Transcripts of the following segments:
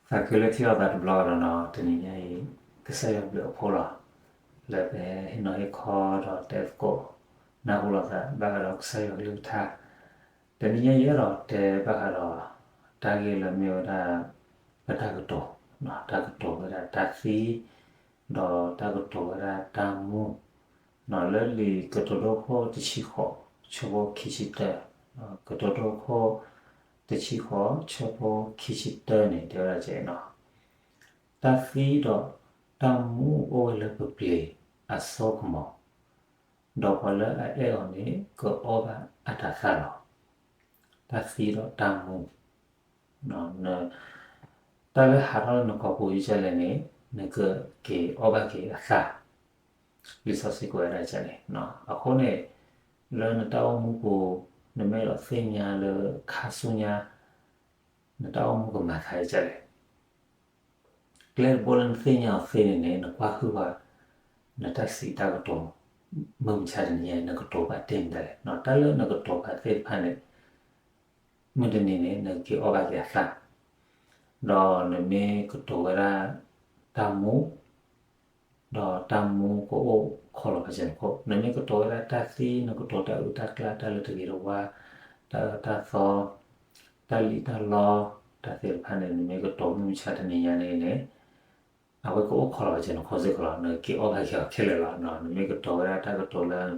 သးခုလၢထံၣ်လိာ်သးတဘျီကဒီးနီၤ, တနံၤညါအံၤ ကစၢ်ယွၤဘျုးအဖှိၣ်လီၤ. လၢပဟဲဟ့ၣ်နီၤဟ့ၣ်ခီဒီးတဲသကိး နၢ်ဟူလိာ်သးဘၣ်ဃးဒီးကစၢ်ယွၤကလုၢ်ကထါ, တနံၤညါအံၤအဲၣ်ဒိးတဲဘၣ်ဃးဒီး တၢ်ဂ့ၢ်လၢမ့ၢ်ဝဲဒၣ် ပတၢ်ကတိၤ, တၢ်ကတိၤဝဲဒၣ်တၢ်သံ, ဒီးတၢ်ကတိၤဝဲဒၣ်တၢ်မူ, လၢလံာ်ကတိၤဒိခိၣ်တဆံဃိး ဆၢဖိခံဆံတၢ, ကတိၤဒိခိၣ်တဆံဃိး ဆၢဖိခံဆံတၢန့ၣ် တဲဝဲဒၣ်ဒ်အံၤနီၤ, တၢ်သံဒီးတၢ်မူအိၣ်ဝဲလၢပပျ့ၤအစိကမီၤ, ဒီးပှၤလၢအအဲၣ်အီၤန့ၣ် ကအီၣ်ဘၣ်အတၤသၣ်လီၤ. တၢ်သံဒီးတၢ်မူ, တၢ်လၢဟးထီၣ်လၢနကိာ်ပူၤဒ်လဲၣ်န့ၣ် နကက့ၤအီၣ်ဘၣ်က့ၤအသၣ်, လံာ်စီဆှံကွဲးဝဲဒၣ်ဒ်န့ၣ်. အဃိန့ၣ် လၢနတၢ်အိၣ်မူပူၤ နမ့ၢ်အဲၣ်ဒိးသ့ၣ်ညါလၢခါဆူညါ နတၢ်အိၣ်မူကမၤသးဒ်လဲၣ်. ကျဲတဘိလၢနသ့ၣ်ညါအီၤသ့န့ၣ်န့ၣ် နကွၢ်ဟုၣ်ဘၣ် နတၢ်စံးတၢ်ကတိၤ မုၢ်မဆါတနံၤညါ နကတိၤဘၣ်တ့ၢ်မတၤလဲၣ်. တၢ်လၢနကတိၤဘၣ်သ့ၣ်တဖၣ်န့ၣ် မုၢ်တနံၤန့ၣ် နက့ၤအီၣ်ဘၣ်က့ၤအသၣ်, ဒီးနမ့ၢ်ကတိၤဝဲဒၣ်တၢ်မူ ဒီးတၢ်မူကအိၣ်ခိးလီၤပစဲနခိၣ်, နမ့ၢ်ကတိၤဝဲဒၣ်တၢ်သံ နကတိၤတၢ်အုၣ်တၢ်ကျၢ် တၢ်လၢတဂ့ၤတဝါ, တၢ်အၢတၢ်သီ, တၢ်လံၣ်တၢ်လီ, တၢ်သ့ၣ်တဖၣ်န့ၣ် နမ့ၢ်ကတိၤမုၢ်မဆါတနံၤညါန့ၣ်န့ၣ် အဝဲကအိၣ်ခိးလီၤပစဲနခိၣ်စ့ၢ်ကီးလီၤ. နက့ၤအီၣ်ဘၣ်က့ၤအီၤခဲလၢာ်လီၤ. နမ့ၢ်ကတိၤဝဲဒၣ်တၢ်ကတိၤလၢ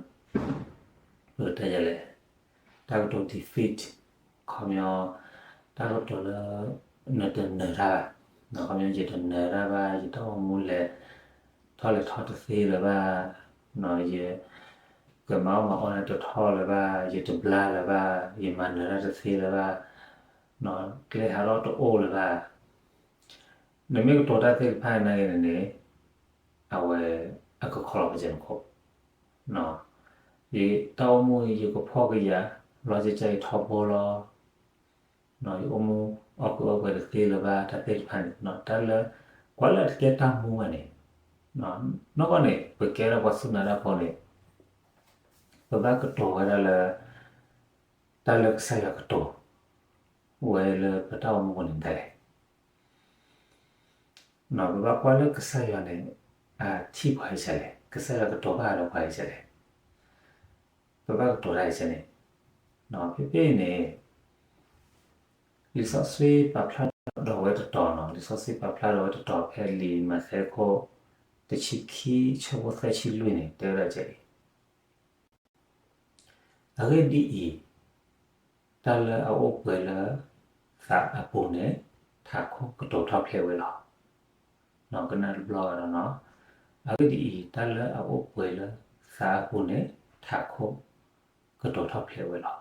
ပကတဲယလဲၣ်, တၢ်ကတိၤ defeat, ခီပညီ တၢ်ကတိၤလၢ နတနၢၤတၢ်ဘၣ်, ခီပညီ ယတနၢၤတၢ်ဘၣ်, ယတၢ်အိၣ်မူလဲၤ ထီၣ်လဲၤထီၣ်တသ့လၢၤဘၣ်, ယကမၤအီၣ်မၤအီန့ၣ်တထီၣ်လၢၤဘၣ်, ယတဘျါလၢၤဘၣ်, ယမၤနၢၤတၢ်တသ့လၢၤဘၣ်, ကျဲဟးထီၣ်တအိၣ်လၢၤဘၣ်. နမ့ၢ်ကတိၤတၢ်သ့ၣ်တဖၣ်န့ၣ်န့ၣ် အဝဲအကခိးလီၤပစဲနခိၣ်, ယတၢ်အိၣ်မူ ယကဖှီၣ်ကယာ် လီၤကကၢ်ယထီဘိလီၤ, ယအိၣ်မူအီၣ်ကုၢ်အီၣ်ပှဲၤတသ့လၢၤဘၣ် တၢ်သ့ၣ်တဖၣ်န့ၣ် တၢ်လၢ ကွၢ်လၢအတကဲတၢ်မူဘၣ်န့ၣ်, နီၢ်ကီၢ်န့ၣ် ပကဲဒၣ်ပှၤစူၢ်နာ်တၢ်ဖိန့ၣ် ပဘၣ်ကတိၤဝဲဒၣ်လၢ တၢ်လၢကစၢ်ယွၤကတိၤ ဝဲလၢပတၢ်အိၣ်မူပူၤန့ၣ်ဒ်လဲၣ်. ပဘၣ်ကွၢ်လၢကစၢ်ယွၤန့ၣ် အထံၣ်ပှၤဒ်လဲၣ်, ကစၢ်ယွၤကတိၤဘၣ်ဒီးပှၤဒ်လဲၣ်, ပဘၣ်ကတိၤတၢ်ဒ်န့ၣ်. ဖဲဖဲအံၤန့ၣ် လံာ်စီဆှံပာ်ဖျါဒီးဝဲတတီၤနီၤ, လံာ်စီဆှံပာ်ဖျါဒီးဝဲတတီၤဖဲလံာ်မးသဲခိၣ် တဆံခံ ဆၢဖိသၢဆံလွံၢ်န့ၣ် တဲဝဲဒၣ်ဒ်အံၤ အဂ့ၢ်ဒ်အံၤ, တၢ်လၢအအိၣ်ပှဲၤလၢသးအပူၤန့ၣ် ထးခိၣ်ကတိၤထီၣ်ဖျဲးဝဲလီၤ. ကနၣ်တဘျီဒီးနီၤ, အဂ့ၢ်ဒ်အံၤ, တၢ်လၢအအိၣ်ပှဲၤလၢသးအပူၤန့ၣ် ထးခိၣ်ကတိၤထီၣ်ဖျဲးဝဲလီၤ.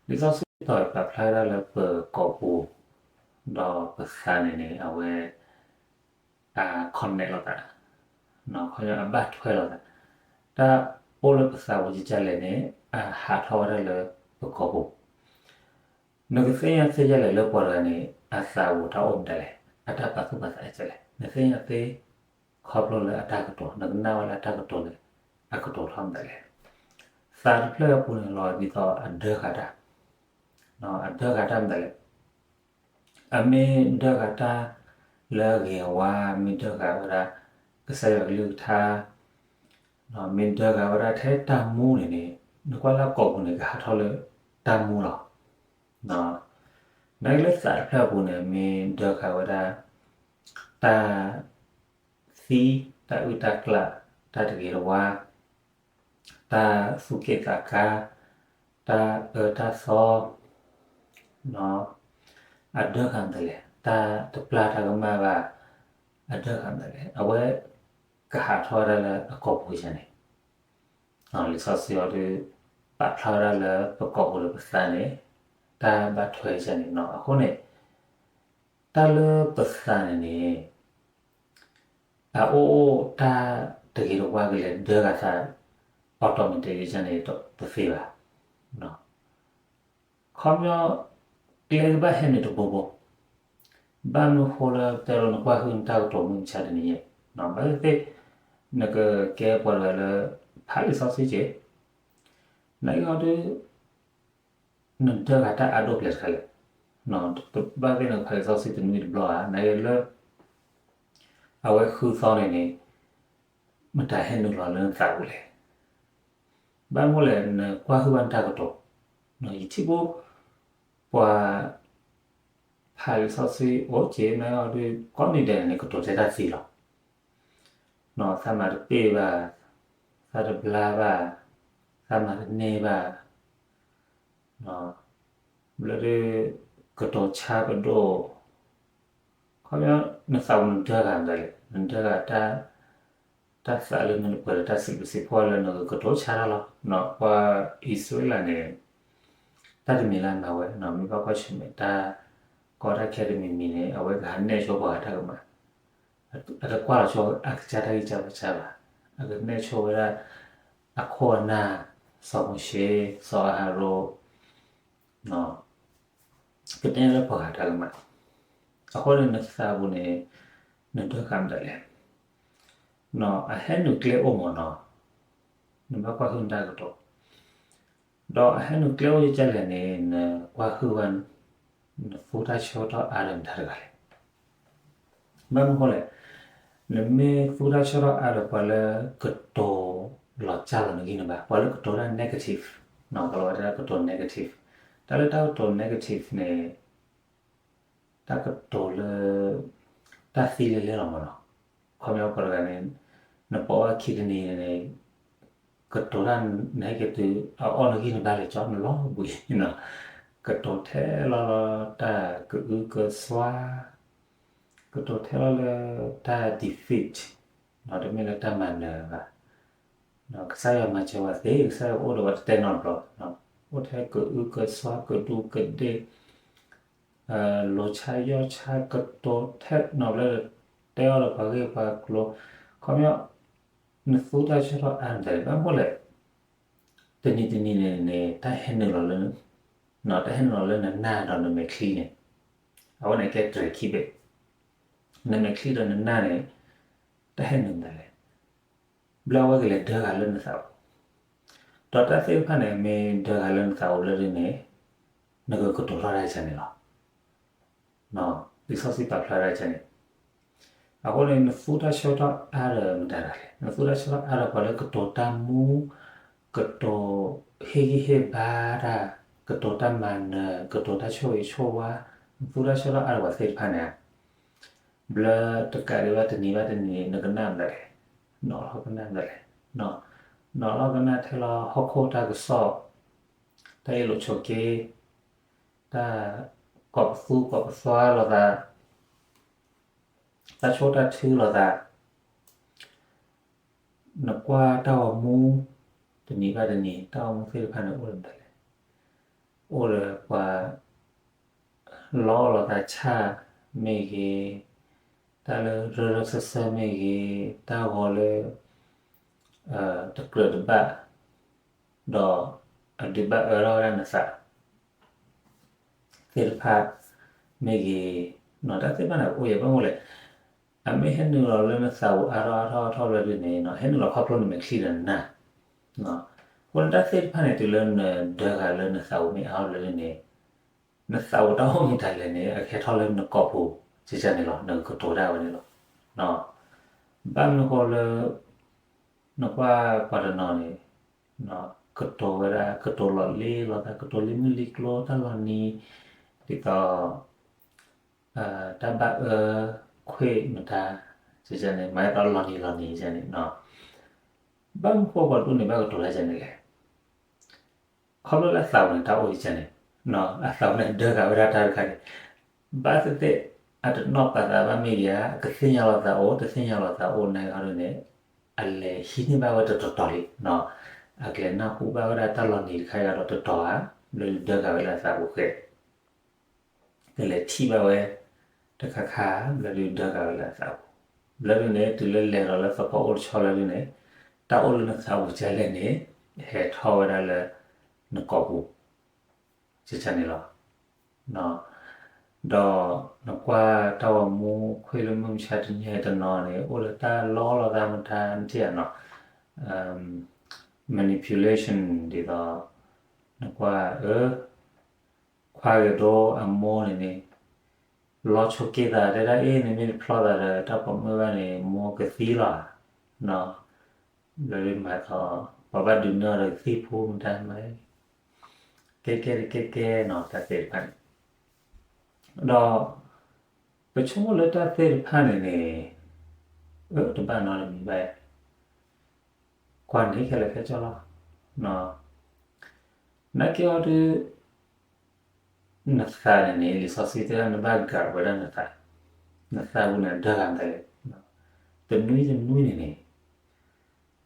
လံာ်စီဆှံတီၤပာ်ဖျါဝဲဒၣ်လၢပကိာ်ပူၤ ဒီးပသးန့ၣ်န့ၣ် အဝဲ အ connect လိာ်သး, ခီပညီအဘၣ်ထွဲလိာ်သး, တၢ်အိၣ်လၢပသးပူၤဒ်လဲၣ်န့ၣ် အဟးထီၣ်ဝဲဒၣ်လၢပကိာ်ပူၤ. နကသ့ၣ်ညါသ့ဒ်လဲၣ်လၢပှၤတဂၤန့ၣ် အသးပူၤတၢ်အိၣ်မတၤလဲၣ်, အတၢ်ပာ်သူၣ်ပာ်သးဒ်လဲၣ်, နသ့ၣ်ညါသ့ ခီဖျိလၢအတၢ်ကတိၤ, နကနၣ်ဝဲလၢအတၢ်ကတိၤန့ၣ် အကတိၤထီၣ်မတၤလဲၣ်. သးတဖျၢၣ်အပူၤန့ၣ် လီၤဒ်သိးအဒၢဃာ်တၢ်, အဒၢဃာ်တၢ်မတၤလဲၣ်. အမ့ၢ်ဒၢဃာ်တၢ်လၢအဂ့ၤအဝါ, မ့ၢ်ဒၢဃာ်ဝဲဒၣ် ကစၢ်ယွၤကလုၢ်ကထါ, မ့ၢ်ဒၢဃာ်ဝဲဒၣ်ထဲတၢ်မူန့ၣ်န့ၣ်, နကွၢ်လၢကိာ်ပူၤန့ၣ် ကဟးထီၣ်လၢတၢ်မူလီၤ. နာ်က့လၢသးတဖျၢၣ်အပူၤန့ၣ် မ့ၢ်ဒၢဃာ်ဝဲဒၣ် တၢ်သံ, တၢ်အုၣ်တၢ်ကျၢ်, တၢ်တဂ့ၤတဝါ, တၢ်သူၣ်က့ၣ်သးကါ, တၢ်အၢတၢ်သီ, အဒၢဃာ်မတၤလဲၣ်, တၢ်တပျၢ်တၢ်ကမၣ်ဘၣ်, အဒၢဃာ်မတၤလဲၣ်, အဝဲကဟးထီၣ်ဝဲဒၣ်လၢအကိာ်ပူၤယၤန့ၣ်, လံာ်စီဆှံအီၤဒုး ပာ်ဖျါဝဲဒၣ်လၢပကိာ်ပူၤဒီးပသးန့ၣ် တၢ်ဘၣ်ထွဲယၤန့ၣ်နီၤ. အဃိန့ၣ် တၢ်လၢပသးန့ၣ်န့ၣ် အအိၣ်အိၣ်တၢ်တဂ့ၤတဝါကလဲၤဒၢဃာ်သး automatic န့ၣ်တသ့ဘၣ်. ခီပညီ ကျဲကဘၣ်ဟဲနုာ်တဘိဘိ, ဘၣ်မနုၤဃိလၢတဲလီၤနကွၢ်ဟုၣ်နတၢ်ကတိၤမုၢ်မဆါတနံၤညါ, ဘၣ်သ့ၣ်သ့ၣ် နကကဲပှၤတဂၤလၢ ဖးလံာ်စီဆှံက့ၤ, နာ်က့အီၤဒုး နဒၢဃာ်တၢ်အါဒိၣ်ပျဲၢ်တခါလဲၣ်. ဘၣ်သ့ၣ်နကဖးလံာ်စီဆှံတနွံတဘျီဧါ, နလၢ အဝဲဃုသီန့ၣ်န့ၣ် မတၤဟဲနုာ်လီၤလၢနသးပူၤလဲၣ်. ဘၣ်မနုၤလဲၣ် နကွၢ်ဟုၣ်ဘၣ်နတၢ်ကတိၤ, ယထံၣ်ဖိ ပှၤ ဖးလံာ်စီဆှံအိၣ်က့ၤမ့ၢ်အီၤဒီး ကိးနံၤဒဲးန့ၣ် ကတိၤထဲတၢ်သံလီၤ. သးမၤတပ့ၢ်ဘၣ်, သးတဘျါဘၣ်, သးမၤတန့ၢ်ဘၣ်, ဘျီဒီး ကတိၤဆါကဒိၣ်, ခီပညီ နသးပူၤနဒၢဂၤမတၤလဲၣ်, နဒၢဂၤ တၢ်သးလၢနပှဲၤဒီးတၢ်စံးဘျုးစံးဖှိၣ်လၢ နကကတိၤဆါတၢ်လီၤ. ပှၤအံၣ်စရ့လးန့ၣ် တၢ်တမံၤလၢအမၤဝဲ မ့ၢ်ဘၣ်ကွၢ်ဆၢၣ်မဲာ်တၢ်ကီတၢ်ခဲတမံၤမံၤန့ၣ် အဝဲကဟးနဲၣ်ဆိပှၤဂၤတၢ်ကမၣ်, အတကွၢ်လီၤဆိအကစၢ်တၢ်ဂံၢ်စၢ်ဘါစၢ်ဘၣ်, အကနဲၣ်ဆိဝဲဒၣ် အခိၣ်အနၢ်, စီၤမိၤၡ့, စီၤအၤဟရိၣ် ကနဲၣ်လၢပှၤဂၤတၢ်ကမၣ်, အဃိန့ၣ်နသးပူၤန့ၣ် နဒၢဂၤမတၤလဲၣ်. အဟဲနုာ်ကျဲအိၣ်မးနီၤ, နဘၣ်ကွၢ်ဟုၣ်နတၢ်ကတိၤ, ဒီးအဟဲနုာ်ကျဲအိၣ်ကဲလဲၣ်န့ၣ် နကွၢ်ဟုၣ်ဘၣ် နသူတၢ်ဆၢကတီၢ်အါဒီးမတၤတဂၤလဲၣ်. ဘၣ်မနုၤဃိလဲၣ်, နမ့ၢ်သူတၢ်ဆၢကတီၢ်အါဒီးပှၤလၢကတိၤလီၤစၢ်လီၤနဂံၢ်နဘါ, ပှၤလၢကတိၤတၢ် negative, ကလီၤဝဲတၢ်ကတိၤ negative, တၢ်လၢတၢ်ကတိၤ negative န့ၣ် တၢ်ကတိၤလၢ တၢ်သံလဲၤလဲၤလီၤမးနီၤ, ခီပညီပှၤတဂၤန့ၣ် နပိာ်အခံတနံၤန့ၣ် ကတိၤတၢ်နဟဲက့ၤတုၤအအီၣ်နဂံၢ်နဘါလၢကၠီနလီၤဘှံး, ကတိၤထဲလီၤလၢတၢ်ကအုကစွါ, ကတိၤထဲလီၤလၢတၢ် defeat, တမ့ၢ်လၢတၢ်မၤနၢၤဘၣ်, ကစၢ်ယွၤမၤစၢၤဝဲသ့, ကစၢ်ယွၤအိၣ်ဒီးဝဲတတဲနီတဘျီ, အိၣ်ထဲကအုကစွါကဒူကဒ့ၣ်, လိၤဆါယီၢ်ဆါကတိၤထဲနီတဘျီ, တဲအီၤဒီးပှၤဂ့ၢ်ပှၤကျိၤ, ခီပညီ နသူတၢ်ဆၢကတီၢ်အါမတၤလဲၣ်, ဘၣ်မနုၤလဲၣ်, တနံၤတနံၤန့ၣ်န့ၣ် တၢ်ဟဲနုာ်လီၤလၢ တၢ်ဟဲနုာ်လီၤလၢနနၢ်ဒီးနမဲာ်ချံန့ၣ်, အဝဲန့ၣ်ကဲတြဲၤခံဘ့ၣ်, နမဲာ်ချံဒီးနနၢ်န့ၣ် တၢ်ဟဲနုာ်မတၤလဲၣ်, ဘျီအဝဲကလဲၤဒၢဂၤလၢနသးပူၤ, ဒီးတၢ်သ့ၣ်တဖၣ်န့ၣ် မ့ၢ်ဒၢဂၤလၢနသးပူၤလၢဒ်န့ၣ် နကကတိၤထီၣ်တၢ်ကန့ၣ်လီၤ. လံာ်စီဆှံပာ်ဖျါတၢ်ကန့ၣ်, အဃိန့ၣ် နသူတၢ်ဆၢကတီၢ်အါဒီးမတၤတဂၤလဲၣ်, နသူတၢ်ဆၢကတီၢ်အါဒီးပှၤလၢကတိၤတၢ်မူ, ကတိၤဟ့ၣ်ဂံၢ်ဟ့ၣ်ဘါတၢ်, ကတိၤတၢ်မၤနၢၤ, ကတိၤတၢ်ဆိၣ်ဂ့ၤဆိၣ်ဝါ, နသူတၢ်ဆၢကတီၢ်အါဒီးပှၤသ့ၣ်တဖၣ်န့ၣ် ဘျီတကးဒံးဘၣ်တနံၤဘၣ်တနံၤန့ၣ် နကနၣ်မတၤလဲၣ်, နီၣ်လီၤကနၣ်မတၤလဲၣ်, နီၣ်လီၤကနၣ်ထဲလီၤဟီၣ်ခိၣ်တၢ်ကစီၣ်, တၢ်အ့ၣ်လိာ်ဆိးက့, တၢ်ကိးပသူကိးပသွါလိာ်သး, တၢ်ဆိၣ်တၢ်ထုလိာ်သး နကွၢ်တၢ်ဂီၤမူ တနံၤဘၣ်တနံၤ တၢ်ဂီၤမူသ့ၣ်တဖၣ်န့ၣ် အိၣ်ဒီးမတၤလဲၣ်, အိၣ်ဒီးပှၤ လီအီၣ်လိာ်သးဆၣ်မ့ၢ်ဂ့ၤ, တၢ်လၢရၢရၢစၢၢ်စၢၢ်မ့ၢ်ဂ့ၤ, တၢ်ဂီၤလၢ တကြၢးတဘၣ်, ဒီးအဒုးဘၣ်အၢထီၣ်ဝဲဒၣ်နသး သ့ၣ်တဖၣ်မ့ၢ်ဂ့ၤ, တၢ်သ့ၣ်တဖၣ်န့ၣ် အိၣ်ယဲၢ်ဘၣ်မနုၤလဲၣ်, အမ့ၢ်ဟဲနုာ်လီၤလၢနသးပူၤအါထီၣ်အါထီၣ်အါထီၣ်လၢဒ်န့ၣ် ဟဲနုာ်လီၤခီဖျိနမဲာ်ချံဒီးနနၢ်, အဃိန့ၣ်တၢ်သ့ၣ်တဖၣ်န့ၣ် တုၤလၢနဒၢဂၤလၢနသးပူၤမ့ၢ်အါထီၣ်လၢဒ်န့ၣ် နသးပူၤတၢ်အိၣ်မူတၢ်လဲၤန့ၣ် အကဟဲထီၣ်လၢနကိာ်ပူၤ ကကန့ၣ်လီၤ, နကကတိၤတၢ်ဝဲန့ၣ်လီၤ. ဘၣ်မနုၤဃိလၢ နကွၢ်ပှၤတနီၤန့ၣ် ကတိၤဝဲဒၣ် ကတိၤလီၤလ့လိာ်သး ကတိၤလံမုၢ်လံကျိ တၢ်လီၤနံၤ ဒ်သိး တၢ်ဘၣ်အၢခွဲးမတၤ ကကန့ၣ် မၤသးလီၤနံၤလီၤနံၤကကန့ၣ်, ဘၣ်မနုၤဃိပှၤတဒူၣ်န့ၣ် ဘၣ်ကတိၤတၢ်ကကန့ၣ်လဲၣ်. ခီဖျိလၢအသးပူၤန့ၣ် တၢ်အိၣ်ကကန့ၣ်, အသးပူၤန့ၣ် ဒၢဃာ်ဝဲဒၣ်တၢ်တခါန့ၣ်, ဘၣ်သ့ၣ်သ့ၣ် အတနီၣ်ပာ်သးဘၣ်မ့ၢ်ဂ့ၤဧါ, ကသ့ၣ်ညါလီၤသးအိၣ် တသ့ၣ်ညါလီၤသးအိၣ်န့ၣ်ခီဒ်န့ၣ်, အလဲၤဟံးန့ၢ်ဘၣ်ဝဲတတီၤတီၤလံ, အကလဲၤနၢ်ဟူဘၣ်ဝဲဒၣ်တၢ်လီၤနံၤတခါအံၤဒီးတတီၤဧါ, ဘျီဒုးဒၢဃာ်ဝဲလၢအသးပူၤဃဲ ကလဲၤထံၣ်ဘၣ်ဝဲ တခါခါ ဘျီဒုးဒၢဃာ်ဝဲလၢအသးပူၤ, ဘျီဒုးန့ၣ် တုၤလၢလဲၤဒီးလၢသပှၢ်အိၣ်တဆီလၢဒုးန့ၣ်, တၢ်အိၣ်လၢနသးပူၤကလဲၣ်န့ၣ် ဟဲထီၣ်ဝဲဒၣ်လၢ နကိာ်ပူၤ ကကန့ၣ်လီၤ. ဒီးနကွၢ်တၢ်ဂီၤမူခွဲးလၢမုၢ်မဆါတနံၤတနီၤန့ၣ် အိၣ်ဒီးတၢ်လီလီၤသးမတၤနထံၣ်ဧါနီၤ, manipulation ဒ်သိး နကွၢ်အၢ ခွါဂဲၤဒိအမိၢ်န့ၣ်န့ၣ် လီၤဆိက့သး တဲဒၣ်အ့ၣ် နမ့ၢ်တဖျီသးဒီးတၢ်ပိာ်မုၣ်ဘၣ်န့ၣ် မိၢ်ကသံလီၤဧါ, ဘျီဒ်မၤသီ ပှၤဘၣ်ဒုးနဲၣ်အီၤဒီးကသံၣ်ဖိမတၤမၤ ကဲကဲတကဲကဲနီၤ တၢ်သ့ၣ်တဖၣ်န့ၣ်, ဒီး ပဆိကမိၣ်လၢတၢ်သ့ၣ်တဖၣ်န့ၣ်န့ၣ် အၢ တဘၣ်နီတမံၤဘၣ်, ကွၢ်န့ၣ်ခဲလၢာ်ခဲဆ့လီၤ, နာ်က့အီၤဒုး နသးန့ၣ်န့ၣ် လံာ်စီဆှံတဲဒၣ်နဘၣ် guard ဝဲဒၣ်နသး, နသးပူၤန့ၣ်ဒၢဂၤမတၤလဲၣ်, တနွံတနွံန့ၣ်န့ၣ်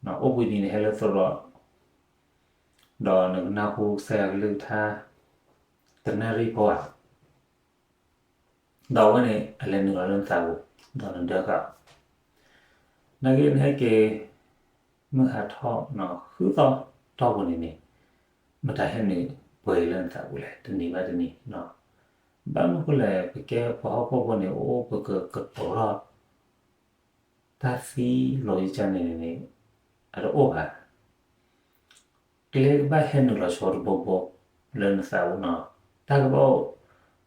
အိၣ်ဘှံးနံၤန့ၣ်ဟဲလၢသရိာ် ဒီးနကနၢ်ဟူကစၢ်ယွၤကလုၢ်ကထါ တနၣ်ရံၣ်ဖိဧါ, ဒီးအဝဲန့ၣ် အလဲၤနုာ်လီၤလၢနသးပူၤ ဒီးနဒၢဃာ်အီၤ, နာ်က့နဟဲက့ၤ မုၢ်ဟးထီၣ် ဃုသီတီၢ်ပူၤန့ၣ်န့ၣ် မတၤဟဲနုာ်ပှဲၤလၢနသးပူၤလဲၣ် တနံၤဘၣ်တနံၤ, ဘၣ်မနုၤဃိလဲၣ် ပကဲပှၤဟီၣ်ခိၣ်ဖိန့ၣ် အိၣ်ပကကတိၤထီၣ် တၢ်သံလီၤယကန့ၣ်န့ၣ် အတအိၣ်ဘၣ်, ကျဲကဘၣ်ဟဲနုာ်လီၤဆိတဘိဘိ လၢနသးပူၤနီၤ, တၢ်ကဘၣ်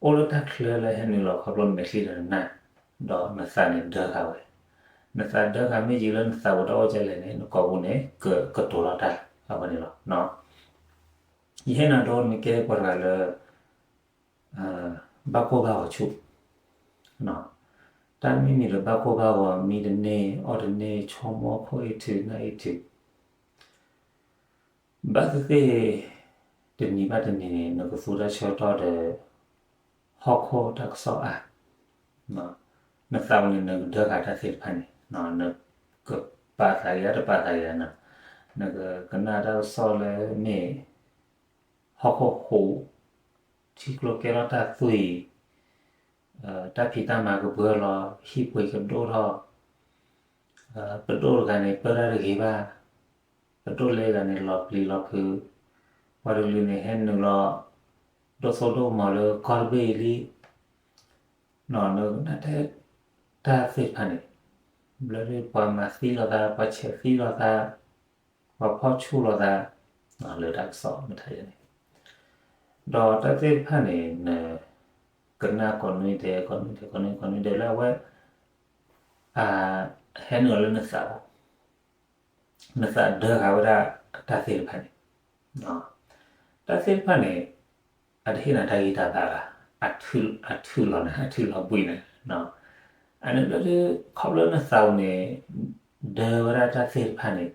အိၣ်လၢတၢ်ချၢလၢဟဲနုာ်လီၤခီဖျိနမဲာ်ချံဒီးနနၢ်, ဒီးနသးန့ၣ်ဒၢဃာ်ဝဲ, နသးဒၢဃာ်မ့ၢ်ယံၤလၢနသးပူၤတၢ်အိၣ်ကလဲၣ်န့ၣ် နကိာ်ပူၤန့ၣ် ကကတိၤလီၤတၢ်အဝဲန့ၣ်လီၤ. ယဟဲနၤဒိနကဲပှၤတဂၤလၢ ဘၣ်ကိၢ်ဘၣ်ဂီၤဆူၣ်, တၢ်မ့ၢ်မံၤဒီးဘၣ်ကိၢ်ဘၣ်ဂီၤ မံတန့ၢ် အီၣ်တန့ၢ် ဆိကမိၣ်ခိၣ်အ့ၣ်ထုးနၢ်အ့ၣ်ထုး, ဘၣ်သ့ၣ်သ့ၣ် တနံၤဘၣ်တနံၤန့ၣ် နကသူတၢ်ဆၢကတီၢ်ဒီး ဟီၣ်ခိၣ်တၢ်ကစီၣ်အါ, နသးပူၤန့ၣ် နကဒၢဃာ်တၢ်သ့ၣ်တဖၣ်န့ၣ် နကပာ်သးဂ့ၤတပာ်သးဂ့ၤနီၤ, နကကနၣ်တၢ်ကစီၣ်လၢမ့ၢ် ဟီၣ်ခိၣ်ဟူး ထံကျိကဲထီၣ်တၢ်သွံၣ်, တၢ်ဖံးတၢ်မၤကဘှၢလီၤ, ဟံၣ်ပှ့ၤကဒိၣ်ထီၣ်, ပဒိၣ်တဂၤန့ၣ် ပၢတၢ်တဂ့ၤဘၣ်, ပဒိၣ်လဲတဂၤန့ၣ် လီၤပျံၤလီၤဖုး, ပှၤတကလုာ်န့ၣ် ဟဲနုာ်လီၤ ဒိၣ်စိဒိၣ်ကမီၤလၢကီၢ်တဘ့ၣ်အံၤလံ, နကနၣ်ထဲ တၢ်သ့ၣ်တဖၣ်န့ၣ် ဘျီဒ်ပှၤမၤသံလိာ်သး ပှၤဆဲးသံလိာ်သး ပှၤဖီၣ်ဆူၣ်လိာ်သး လၢတၢ်ကစီၣ်မတၤယၤန့ၣ်, ဒီးတၢ်သ့ၣ်တဖၣ်န့ၣ် နကနၣ်ကိးနွံဒဲး ကိးနွံဒဲး ကိးနွံ ကိးနွံဒဲးလၢအဝဲ အဟဲနုာ်လီၤလၢနသးပူၤ နသးဒၢဃာ်ဝဲဒၣ်တၢ်သ့ၣ်တဖၣ်န့ၣ်, တၢ်သ့ၣ်တဖၣ်န့ၣ် အတဟ့ၣ်နၤတၢ်ဂံၢ်တၢ်ဘါဘၣ်, အထုးလီၤနၤ အထုးလီၤဘှံးနၤ, အန့ၣ်ဘျီဒ် ခီဖျိလၢနသးပူၤန့ၣ် ဒၢဝဲဒၣ်တၢ်သ့ၣ်တဖၣ်န့ၣ်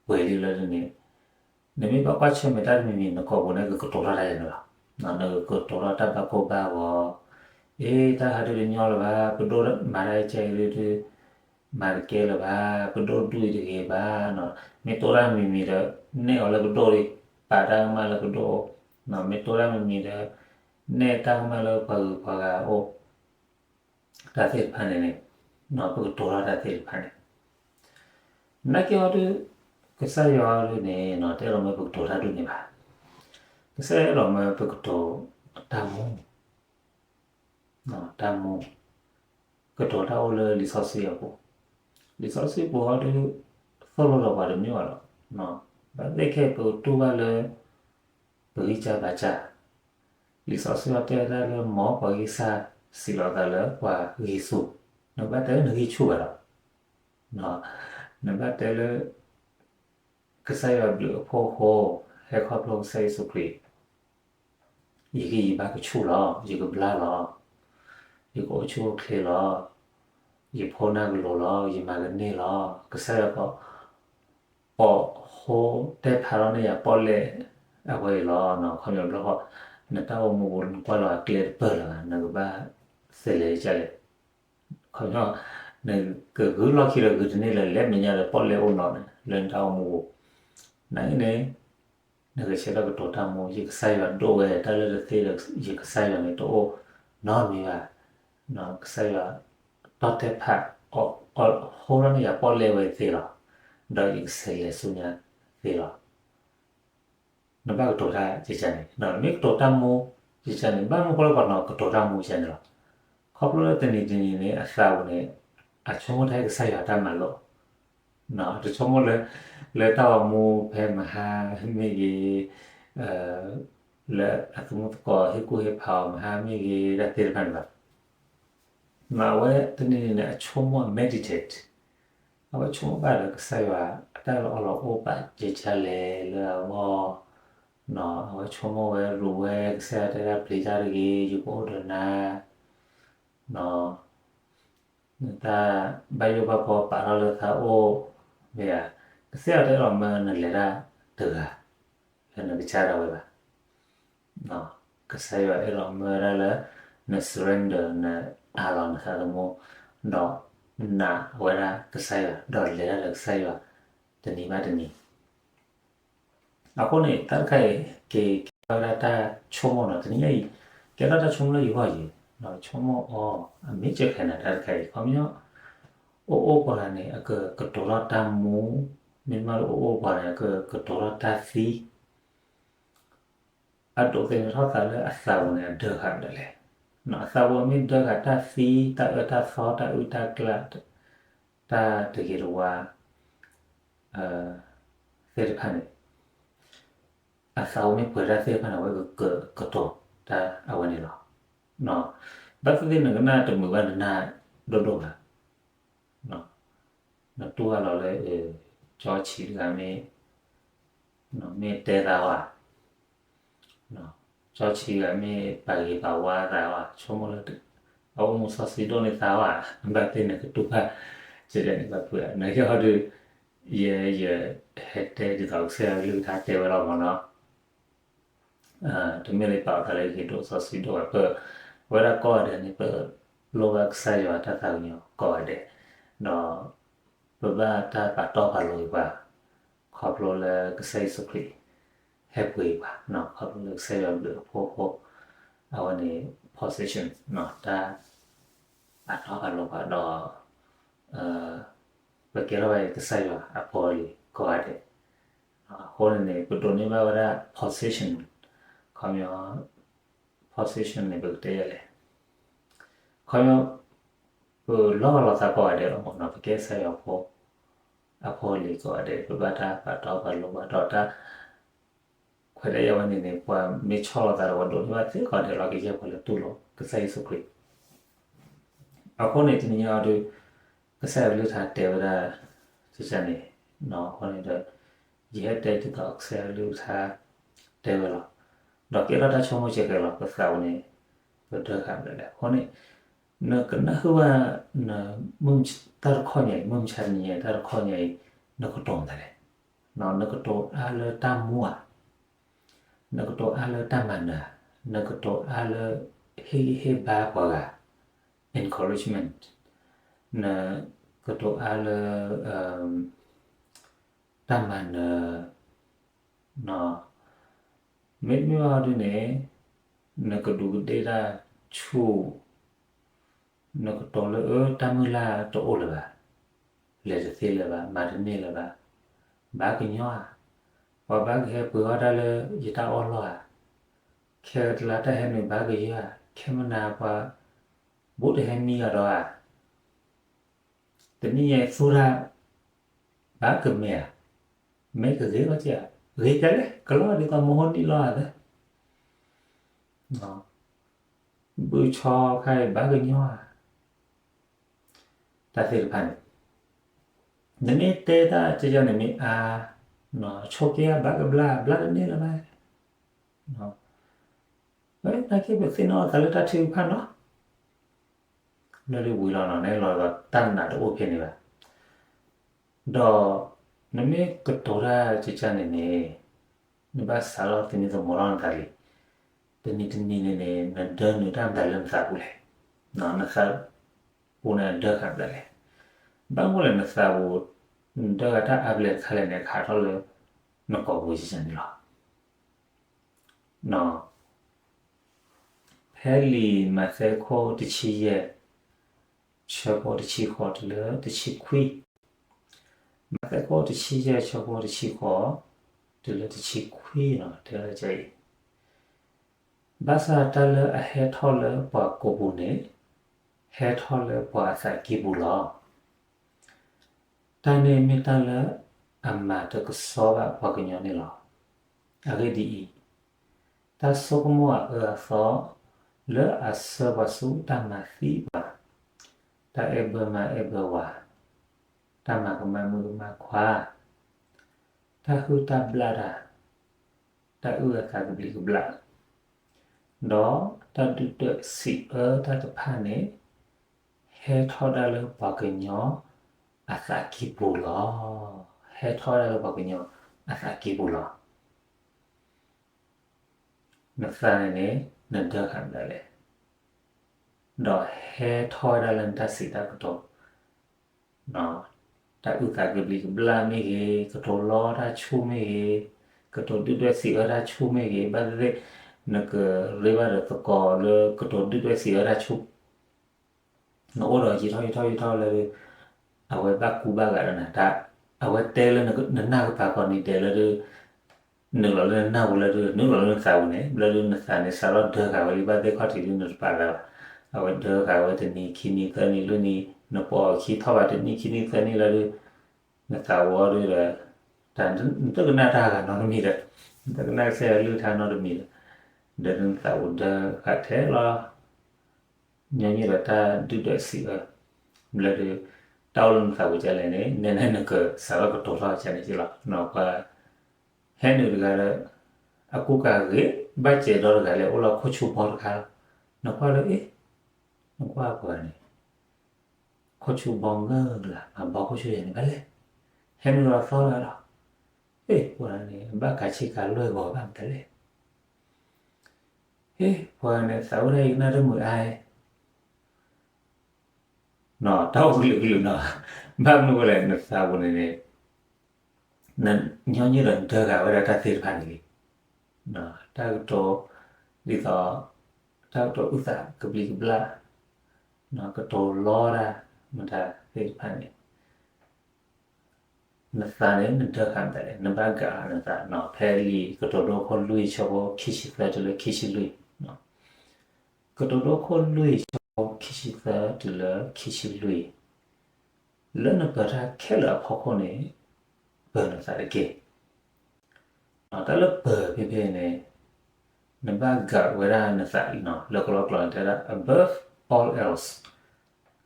ပှဲၤလံလၢန့ၣ် နမ့ၢ်ဘၣ်ကွၢ်ဆၢၣ်မဲာ်တၢ်တမံၤမံၤ နကိာ်ပူၤန့ၣ် ကကတိၤထီၣ်တၢ်ယၤန့ၣ်လီၤ. နကကတိၤထီၣ်တၢ်ဘၣ်ကိၢ်ဘၣ်ဂီၤ, အ့ တၢ်ဟးဒုးတညီလၢၤဘၣ်, ပဒိၣ်မၤတၢ်အံၤကဲအံၤဒုး မၤတကဲလၢၤဘၣ်, ပဒိၣ်ဒူၣ်အံၤတဂ့ၤဘၣ်, မ့ၢ်တိၢ်တၢ်မံၤမံၤဒီး နဲၣ်အီၤလၢပဒိၣ်လံ, ပာ်တၢ်ကမၣ်လၢပဒိၣ်, မ့ၢ်တိၢ်တၢ်မံၤမံၤဒီး နဲၣ်တၢ်ကမၣ်လၢပှၤဂုၤပှၤဂၤအအိၣ် တၢ်သ့ၣ်တဖၣ်န့ၣ်န့ၣ် ပကတိၤထီၣ်တၢ်သ့ၣ်တဖၣ်န့ၣ်, နာ်က့အီၤဒုး ကစၢ်ယွၤအီၤဒုးန့ၣ် တအဲၣ်ဒိးမၢပကတိၤတၢ်ဒ်န့ၣ်ဘၣ်. ကစၢ်ယွၤအဲၣ်ဒိးမၢပကတိၤတၢ်မူ, တၢ်မူ, ကတိၤတၢ်အိၣ်လၢလံာ်စီဆှံအပူၤ, လံာ်စီဆှံပူၤအီၤဒုး သိၣ်လိဒီးပှၤတမ့ၢ်ဘၣ်ဒီး ဘၣ်သ့ၣ်ခဲအံၤပကတူၢ်ဘၣ်လၢ ပဂံၢ်စၢ်ဘါစၢ်, လံာ်စီဆှံအီၤတဲဝဲဒၣ်လၢ မ်ပှၤဂံၢ်စၢ်စံးလီၤသးလၢပှၤဂံၢ်ဆူၣ်, နဘၣ်တဲလၢနဂံၢ်ဆူၣ်ဘၣ်ဒီး နဘၣ်တဲလၢ ကစၢ်ယွၤဘျုးအဖီခိၣ် ဟဲခီဖျိကစၢ်ယ့ၣ်ၡူးခရံာ်, ယဂံၢ်ယဘါကဆူၣ်လီၤ, ယကဘျါလီၤ, ယကအိၣ်ဆူၣ်အိၣ်ချ့လီၤ, ယဖိနၢ်ကလိၤလီၤ, ယမၤကန့ၢ်လီၤ, ကစၢ်ယွၤက ပိာ်ဃိတဲဖးထီၣ်န့ၢ်ယၤပီၣ်လဲၣ်အဝဲအံၤလီၤ. ခီပညီဘျီဃီ နတၢ်အိၣ်မူပူၤ နကွၢ်လီၤအကျဲတပၢၢ်လၢၤဘၣ်, နကဘၣ်စဲးလဲၤကလဲၣ်. ခီပညီ နကဂုာ်လီၢ်ခံဒီးဂုာ်တန့ၢ်လၢၤ လဲၤမဲာ်ညါဒီးပီၣ်လဲၣ်အိၣ်နီၤန့ၣ် လၢနတၢ်အိၣ်မူပူၤ, နာ်က့န့ၣ် နကဆဲးထီၣ်ကတိၤတၢ်မူ, ယကစၢ်ယွၤဒိၣ်ဝဲ တၢ်လၢတသ့ဒီး ယကစၢ်ယွၤန့ၣ်တအိၣ်နီတမံၤဘၣ်. ကစၢ်ယွၤတီၢ်တဲဖး ဃိထီၣ်န့ၢ်ယၤပီၣ်လဲၣ်ဝဲသ့လီၤ, ဒီးယကဆဲးလဲၤဆူညါသ့လီၤ. နဘၣ်ကတိၤတၢ်ယကန့ၣ်, မ့ၢ်ကတိၤတၢ်မူယကန့ၣ် ဘၣ်မနုၤဃိလၢပှၤနီၤကတိၤတၢ်မူယကန့ၣ်လီၤ. ခီဖျိလၢတနံၤတနံၤန့ၣ် အသးပူၤန့ၣ် အဆိကမိၣ်ထဲကစၢ်ယွၤတၢ်မၤလိာ်, တဆိကမိၣ်လၢ လၢတၢ်အိၣ်မူဖဲမဟါမ့ၢ်ဂ့ၤ, လၢအသမူသကိးဟ့ၣ်ကူၣ်ဟ့ၣ်ဖးအီၤမဟါမ့ၢ်ဂ့ၤ တၢ်သ့ၣ်တဖၣ်န့ၣ်ဘၣ်. မ့ၢ်အဝဲတနံၤန့ၣ်န့ၣ် အဆိကမိၣ် meditate, အဝဲဆိကမိၣ်ဘၣ်ဒီးကစၢ်ယွၤ အတၢ်လၢအီၣ်လီၤအိၣ်ပာ်ကဲကၢ်လဲၣ်လၢအဂီၢ်, အဝဲဆိကမိၣ်ဝဲရူးဝဲ ကစၢ်ယွၤတဲဒၣ်ပျံၤတၢ်တဂ့ၤ ယကအိၣ်ဒီးနၤ နတၢ်ဘၣ်ယိၣ်ဘၣ်ဘီပာ်ထီၣ်လၢသးအိၣ်, မ့ၢ်ဧါ, ကစၢ်ယွၤတအဲၣ်ဒိးမၢနလဲၤတၢ်တဂၤ လၢနကစၢ်ဒၣ်ဝဲဘၣ်. ကစၢ်ယွၤအဲၣ်ဒိးမၢဝဲဒၣ်လၢ န surrender နအးလီၤနသးသမူ, ဒီးနာ်ဝဲဒၣ်ကစၢ်ယွၤ ဒီးလဲၤတၢ်ဒီးကစၢ်ယွၤ တနံၤဘၣ်တနံၤ အဃိန့ၣ် တၢ်တခါအံၤ က့ၤကဲထီၣ်ဝဲဒၣ်တၢ်ဆိကမိၣ်နီၤ, တနံၤညါအံၤ ကဲထီၣ်တၢ်ဆိကမိၣ်လၢယဂီၢ်ယဲၤ, ဆိကမိၣ်အီၤ အမ့ၢ်ကဲခဲနၤ တၢ်တခါအံၤ ခီပညီ အိၣ်အိၣ်ပှၤဂၤန့ၣ် အကကတိၤထီၣ်တၢ်မူ, မ့တမ့ၢ်လၢအိၣ်အိၣ်ပှၤန့ၣ် အကကတိၤထီၣ်တၢ်သံ အဒိးသန့ၤထီၣ်သးလၢအသးပူၤန့ၣ် အဒၢဃာ်ဒ်လဲၣ်. အသးပူၤမ့ၢ်ဒၢဃာ်တၢ်သံ, တၢ်အၢတၢ်သီ, တၢ်အုၣ်တၢ်ကျၢ်, တၢ်တဂ့ၤတဝါ သ့ၣ်တဖၣ်န့ၣ်, အသးပူၤမ့ၢ်ပှဲၤတၢ်သ့ၣ်တဖၣ်န့ၣ် အဝဲကကတိၤတၢ်အဝဲန့ၣ်လီၤ. ဘၣ်သ့ၣ်သ့ၣ်နကနၣ်တမုာ်ဘၣ်နနၢ်ဒိၣ်ဒိၣ်ဘၣ် နတူၢ်ဘၣ်လီၤလၢ ကၠီဆံးတဂၤမ့ၢ်, မ့ၢ်တဲသးဝဲ, ကၠီဆံးတဂၤမ့ၢ်ပာ်ဂ့ၤပာ်ဝါသးဝဲ, ဆိကမိၣ်လၢ အအိၣ်မူစီဆှံဒိၣ်န့ၢ်သးဝဲ, ဘၣ်သ့ၣ်နကတူၢ်ဘၣ်, ကဲန့ၣ်ဘၣ်ဖုးဧါ, နကဲဟီဒုး, ယဲယဟဲတဲဒ်သိးကစၢ်ယွၤကလုၢ်ကထါတဲဝဲလီၤမ့ၢ်နီၤ. တမ့ၢ်လၢပာ်အသးလၢဂ့ၤဒိၣ်စီဆှံဒိၣ်ဘၣ်, ပဝဲဒၣ်ကိးဂၤဒဲးန့ၣ် ပလိၣ်ဘၣ်ကစၢ်ယွၤတၢ်သးကညီၤကိးဂၤဒဲး, ဒီးပဘၣ်တၢ်ပာ်တီပာ်လိၤပှၤ, ခီဖျိလၢကစၢ်ယ့ၣ်ၡူးခရံာ် ဟဲပှ့ၤပှၤ, ခီဖျိလၢကစၢ်ယွၤဘျုးအဖှိၣ်အဃိ, အဝဲန့ၣ် position တၢ်ပာ်တီပာ်လိၤပှၤဒီး ပကဲထီၣ်ဘၣ်ကစၢ်ယွၤအဖိအလံၤကိးဂၤဒဲး, အဃိန့ၣ်န့ၣ် ပဒိးန့ၢ်ဘၣ်ဝဲဒၣ် position, ခီပညီ position န့ၣ် ပကတဲယဲလဲၣ်, ခီပညီ ပလီၤဂာ်လိာ်သးကိးဂၤဒဲးလီၤမ့ၢ်နီၤ, ပကဲကစၢ်ယွၤဖိ အဖိအလံၤကိးဂၤဒဲး, ပဘၣ်တၢ်ပာ်တီပာ်လိၤပှၤဒီးတၢ် ခွဲးတၢ်ယာ်ဝဲန့ၣ်န့ၣ် ပှၤမ့ၢ်ဆီၣ်လီၤသးဒီး ပှၤဒိးန့ၢ်ဘၣ်သ့ကိးဂၤဒဲးလီၤ, ကယဲၢ်ပှၤလၢတူၢ်လိာ်ကစၢ်ယ့ၣ်ၡူးခရံာ် အဃိန့ၣ် တနံၤညါအံၤဒုး ကစၢ်ယွၤကလုၢ်ကထါတဲဝဲဒၣ် ကန့ၣ်, အဃိန့ၣ်ဒီး ယဟဲတဲဒ်သိးကစၢ်ယွၤကလုၢ်ကထါတဲဝဲလီၤ. ဒီးကဲထီၣ်တၢ်ဆိကမိၣ်စဲဃဲလီၤ ပသးပူၤန့ၣ် ပဒၢဃာ်ဘျဲၣ်လဲၣ်. အဃိန့ၣ် နကနၢ်ဟူဘၣ် တၢ်တခီညါအံၤ မုၢ်မဆါတနံၤညါအံၤ တၢ်တခီညါအံၤ နကတိၤမတၤလဲၣ်. နကတိၤအါလၢတၢ်မူဧါ, နကတိၤအါလၢတၢ်မၤနၢၤ, နကတိၤအါလၢ ဟ့ၣ်ဂံၢ်ဟ့ၣ်ဘါပှၤဂၤ encouragement, နကတိၤအါလၢ တၢ်မၤနၢၤ, မ့တမ့ၢ်ဘၣ်ဒ်န့ၣ် နကဒူးကဒ့ၣ်တၢ်ဆူၣ်, နကတိၤလၢအၢ တၢ်မုၢ်လၢ်တအိၣ်လၢၤဘၣ်, လဲၤတသ့လၢၤဘၣ်, မၤတန့ၢ်လၢၤဘၣ်, ဘၣ်ကညီဧါ, ပှၤဘၣ်ကဟဲပှ့ၤအီၣ်တၢ်လၢယတၢ်အီၣ်လီၢ်ဧါ, ခဲကတလါတၢ်ဟဲနုာ်ဘၣ်ကယၢၤဧါ, ခဲမုၢ်နၤပှၤ ဘူးတဟဲမံအီၤဒီးဧါ တနံၣ်ညါအံၤသူၣ်တၢ် ဘၣ်ကမဲာ်ဧါ, မဲာ်ကဂ့ၤလီၤက့ၤဧါ, ဂ့ၤကလဲၣ် ကလီၤဒ်သိးမဟိနံၣ်လီၤဧါသၢ, ဘုဆီခါအံၤဘၣ်ကညီဧါ, တၢ်သ့ၣ်တဖၣ်န့ၣ် နမ့ၢ်တဲတၢ်ကယၢန့ၣ်မ့ၢ်အါ, ဆိက့ဧါ ဘၣ်ကဘျါ ဘျါတန့ၢ်လၢၤဘၣ်, နာ်က့ပသ့ၣ်နီၣ်အသးလၢတၢ်ထုကဖၣ်နီၤ လၢလံဝံၤလီၤနီၤ နလီၤဒီးတၢ်နာ်တအိၣ်ဖဲန့ၣ်ဘၣ်. ဒီး နမ့ၢ်ကတိၤတၢ်ကကန့ၣ်န့ၣ် နဘၣ်စးထီၣ်သမံသမိးထီၣ်နသးလံ. တနံၤတနံၤန့ၣ်န့ၣ် နဒၢနုာ်တၢ်မတၤလၢနသးပူၤလဲၣ်. နသးပူၤန့ၣ်ဒၢဃာ်မတၤလဲၣ်. ဘၣ်မနုၤလဲၣ်နသးပူၤ နဒၢဃာ်တၢ်အါဘျဲၣ်တခါလဲၣ်န့ၣ် ခးထီၣ်လၢ နကိာ်ပူၤကကန့ၣ်လီၤ. ဖဲလံာ်မးသဲခိၣ်တဆံယဲၢ် ဆၢဖိတဆံဃိးတုၤလၢတဆံခွံ, မးသဲခိၣ်တဆံယဲၢ် ဆၢဖိတဆံဃိး တုၤလၢတဆံခွံနီၤ တဲဝဲဒ်အံၤ, ဘၣ်ဆၣ်တၢ်လၢအဟဲထီၣ်လၢပှၤကိာ်ပူၤန့ၣ် ဟဲထီၣ်လၢပှၤအသးကံၢ်ပူၤလီၤ. တၢ်န့ၣ်မ့ၢ်တၢ်လၢအမၤတကဆှီဘၣ်ပှၤကညီန့ၣ်လီၤ. အဂ့ၢ်ဒ်အံၤ, တၢ်ဆိကမိၣ်အအၢအသီ, လၢအဆှၢပှၤဆူတၢ်မၤသံပှၤ, တၢ်အဲၣ်ဘၢမါအဲၣ်ဘၢဝၤ, တၢ်မၤကမၣ်မုၣ်ကမၣ်ခွါ, တၢ်ဟုၣ်တၢ်ဘျၣ်တၢ်, တၢ်အုၣ်အသးကဘျံးကဘျၣ်, ဒီးတၢ်ဒုၣ်ဒွဲၣ်စံးအၢတၢ်တဖၣ်န့ၣ် ဟဲထီၣ်ဒၣ်လၢပှၤကညီအသးကံၢ်ပူၤလီၤ. ဟဲထီၣ်ဒၣ်လၢပှၤကညီအသးကံၢ်ပူၤလီၤ. နသးန့ၣ်န့ၣ် နဒၢဃာ်မတၤလဲၣ်. ဒီးဟဲထီၣ်ဝဲဒၣ်လၢနတၢ်စံးတၢ်ကတိၤ, တၢ်အုၣ်သးကဘျံးကဘျၣ်မ့ၢ်ဂ့ၤ, ကတိၤလီတၢ်ဆူၣ်မ့ၢ်ဂ့ၤ, ကတိၤဒုၣ်ဒွဲၣ်စံးအၢတၢ်ဆူၣ်မ့ၢ်ဂ့ၤ, ဘၣ်သ့ၣ်သ့ၣ် နကရ့ဘၣ်ဒီးသကိးလၢကတိၤဒုၣ်ဒွဲၣ်စံးအၢတၢ်ဆူၣ် နအိၣ်ဒီးယံာ်ထီၣ်ယံာ်ထီၣ်ယံာ်ထီၣ်လၢ အဝဲဘၣ်ကူဘၣ်ဂာ်ဒီးနၤ, အဝဲတဲလၢနနၢ်ကပၤကိးနံၤဒဲးလၢ နုာ်လီၤလၢနနၢ်ပူၤလၢ နုာ်လီၤလၢနသးပူၤန့ၣ် ဘျီဒုးနသးန့ၣ် စးထီၣ်ဒၢဃာ်ဝဲလံ ဘၣ်သ့ၣ်ခီၣ်ထံးဒုးနတပာ်သးဘၣ်. အဝဲဒၢဃာ်ဝဲတနံၤခံနံၤသၢနံၤလွံၢ်နံၤ နပိာ်အခံထီၣ်ဘၣ်တနံၣ်ခံနံၤသၢနံၣ်လၢဒုး နသးဝီဒုးဒီး တၢ်နတကနၣ်တၢ်ဂၤနီတမံၤဒီး နတကနၣ်ကစၢ်ယွၤကလုၢ်ကထါနီတမံၤဒီး ဒီးနသးပူၤဒၢဃာ်ထဲလီၤ ညီနုၢ်ဒီးတၢ်ဒုၣ်ဒွဲၣ်စံးအၢ, ဘျီဒုး တၢ်အိၣ်လၢနသးပူၤဒ်လဲၣ်န့ၣ် နဲနဲနကစးထီၣ်ကတိၤထီၣ်ကန့ၣ်က့လီၤ. ပှၤဟဲနုာ်တဂၤဒီး အကူကၤဂ့ၤ ဘၣ်စဲးဒီတဂၤလဲၣ် အိၣ်လၢခိၣ်ဆူဘီတခါလီၤ. နကွၢ်လၢ အ့ နကွၢ်ပှၤန့ၣ် ခိၣ်ဆူဘီငၢၢ်လၢ မၤဘီခိၣ်ဆူယဲၢ်န့ၣ်ဘၣ်လဲၣ်. ဟဲနုာ်လီၤသီတဂၤဒီး အ့ ပှၤန့ၣ် ဘၣ်ကးဆံးကးလွဲၢ်ဂီၤဘၣ်မတၤလဲၣ်. အ့ ပှၤန့ၣ် သးဝဲဒၣ်ယကနၣ်တမုာ်အါ တၢ်အိၣ်ကလုာ်ကလုာ်နီၤ, ဘၣ်မနုၤအဃိလဲၣ် နသးပူၤန့ၣ်န့ၣ် ညီနုၢ်ဒီးနဒၢဃာ်ဝဲဒၣ်တၢ်သ့ၣ်တဖၣ်န့ၣ်လံ. တၢ်ကတိၤ ဒ်သိး တၢ်ကတိၤအုၣ်သးကဘျံးကဘျၣ်, ကတိၤလီတၢ် မတၤသ့ၣ်တဖၣ်န့ၣ် နသးန့ၣ် နဒၢဃာ်မတၤလဲၣ်, နဘၣ်ကးနသးနီၤ. ဖဲလံာ်ကတိၤဒိခိၣ်လွံၢ်ဆၢဖိခံဆံသၢတုၤလၢခံဆံလွံၢ်, ကတိၤဒိခိၣ်လွံၢ်ဆၢဖိခံဆံသၢတုၤလၢခံဆံလွံၢ်, လၢနပၢၤတၢ်ခဲလၢာ်အဖီခိၣ်န့ၣ် ပၢၤနသးတက့ၢ်. တၢ်လၢပၢၤဖဲဖဲန့ၣ် နဘၣ်ကးဝဲဒၣ်နသးအံၤနီၤ, လၢကလီကလီန့ၣ် တဲဝဲဒၣ် above all else,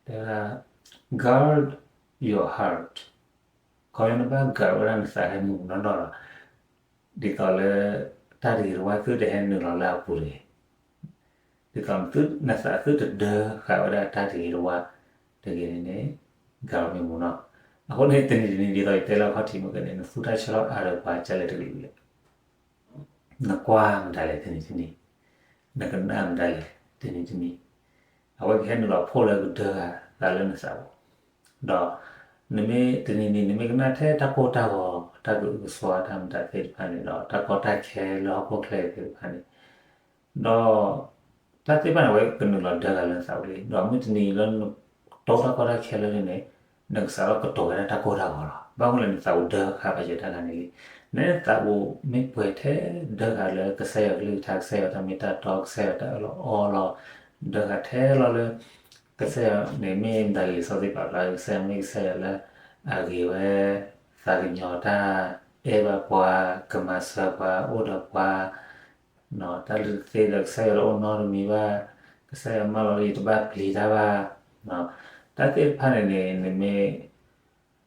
တဲဝဲဒၣ် guard your heart, ခီဖျိနဘၣ်ကးဝဲဒၣ်နသးဟဲမုာ်နီၢ်နီၢ်လီၤ. ဒ်သိးလၢ တၢ်တဂ့ၤတဝါသုတဟဲနုာ်လီၤလၢအပူၤတဂ့ၤ, ဒ်သိးနသးသုတဒၢဃာ်ဝဲဒၣ်တၢ်တဂ့ၤတဝါတဂ့ၤန့ၣ်န့ၣ် ကးမ့ၢ်မုာ်နီၢ်. အဃိန့ၣ် တနံၤတနံၤ ဒ်သိးယတဲလၢအခီၣ်ထံးမ့ၢ်ကဲန့ၣ် နသူတၢ်ဆၢထီၣ်အါဒီးပှၤကလဲၣ်တကလုာ်လဲၣ် နကွၢ်မတၤလဲၣ်တနံၤတနံၤ, နကနၣ်မတၤလဲၣ်တနံၤတနံၤ, အဝဲကဟဲနုာ်လီၤဖှိၣ်လၢကဒၢဃာ်သးလၢနသးပူၤ, ဒီး နမ့ၢ်တနံၤနံၤ နမ့ၢ်ကနၣ်ထဲတၢ်ကိၢ်တၢ်ဂီၤ တၢ်ကအုကစွါတၢ်မတၤသ့ၣ်တဖၣ်န့ၣ် ဒီးတၢ်ကီတၢ်ခဲလၢဟီၣ်ခိၣ်ချၢသ့ၣ်တဖၣ်န့ၣ် ဒီး တၢ်သ့ၣ်တဖၣ်န့ၣ် အဝဲကနုာ်လီၤဒၢဃာ်လၢနသးပူၤလံ. ဒီးမုၢ်တနံၤလၢနတိၢ်တၢ်ကီတၢ်ခဲလၢန့ၣ်န့ၣ် နကစးထီၣ်ကတိၤဝဲဒၣ်တၢ်ကိၢ်တၢ်ဂီၤလီၤ. ဘၣ်မနုၤလဲၣ် နသးပူၤဒၢဃာ်ဘၣ်ယဲၢ်တၢ်ဂၤန့ၣ်လံ. နသးပူၤမ့ၢ်ပှဲၤထဲဒၢဃာ်လၢကစၢ်ယွၤကလုၢ်ကထါ ကစၢ်ယွၤတၢ်မ့ၢ်တၢ်တီ ကစၢ်ယွၤတၢ်အၢၣ်လီၤအီလီၤ ဒၢဃာ်ထဲလီၤလၢ ကစၢ်ယွၤန့ၣ်မ့ၢ်မတၤဂ့ၤ စီၤသံပာ်ဖျါ ကစၢ်ယွၤမ့ၢ်ကစၢ်ယွၤလၢ အဂ့ၤဝဲ သးကညီၤတၢ် အဲၣ်ဘၣ်ပှၤ ကမၤစၢၤပှၤ အိၣ်ဒီးပှၤ တၢ်လုၢ်သ့ဒီးကစၢ်ယွၤတအိၣ်နီတမံၤဘၣ်, ကစၢ်ယွၤမၢလီၤလၢယတဘၣ်ပျံၤတၢ်ဘၣ်, တၢ်သ့ၣ်တဖၣ်န့ၣ်န့ၣ် နမ့ၢ်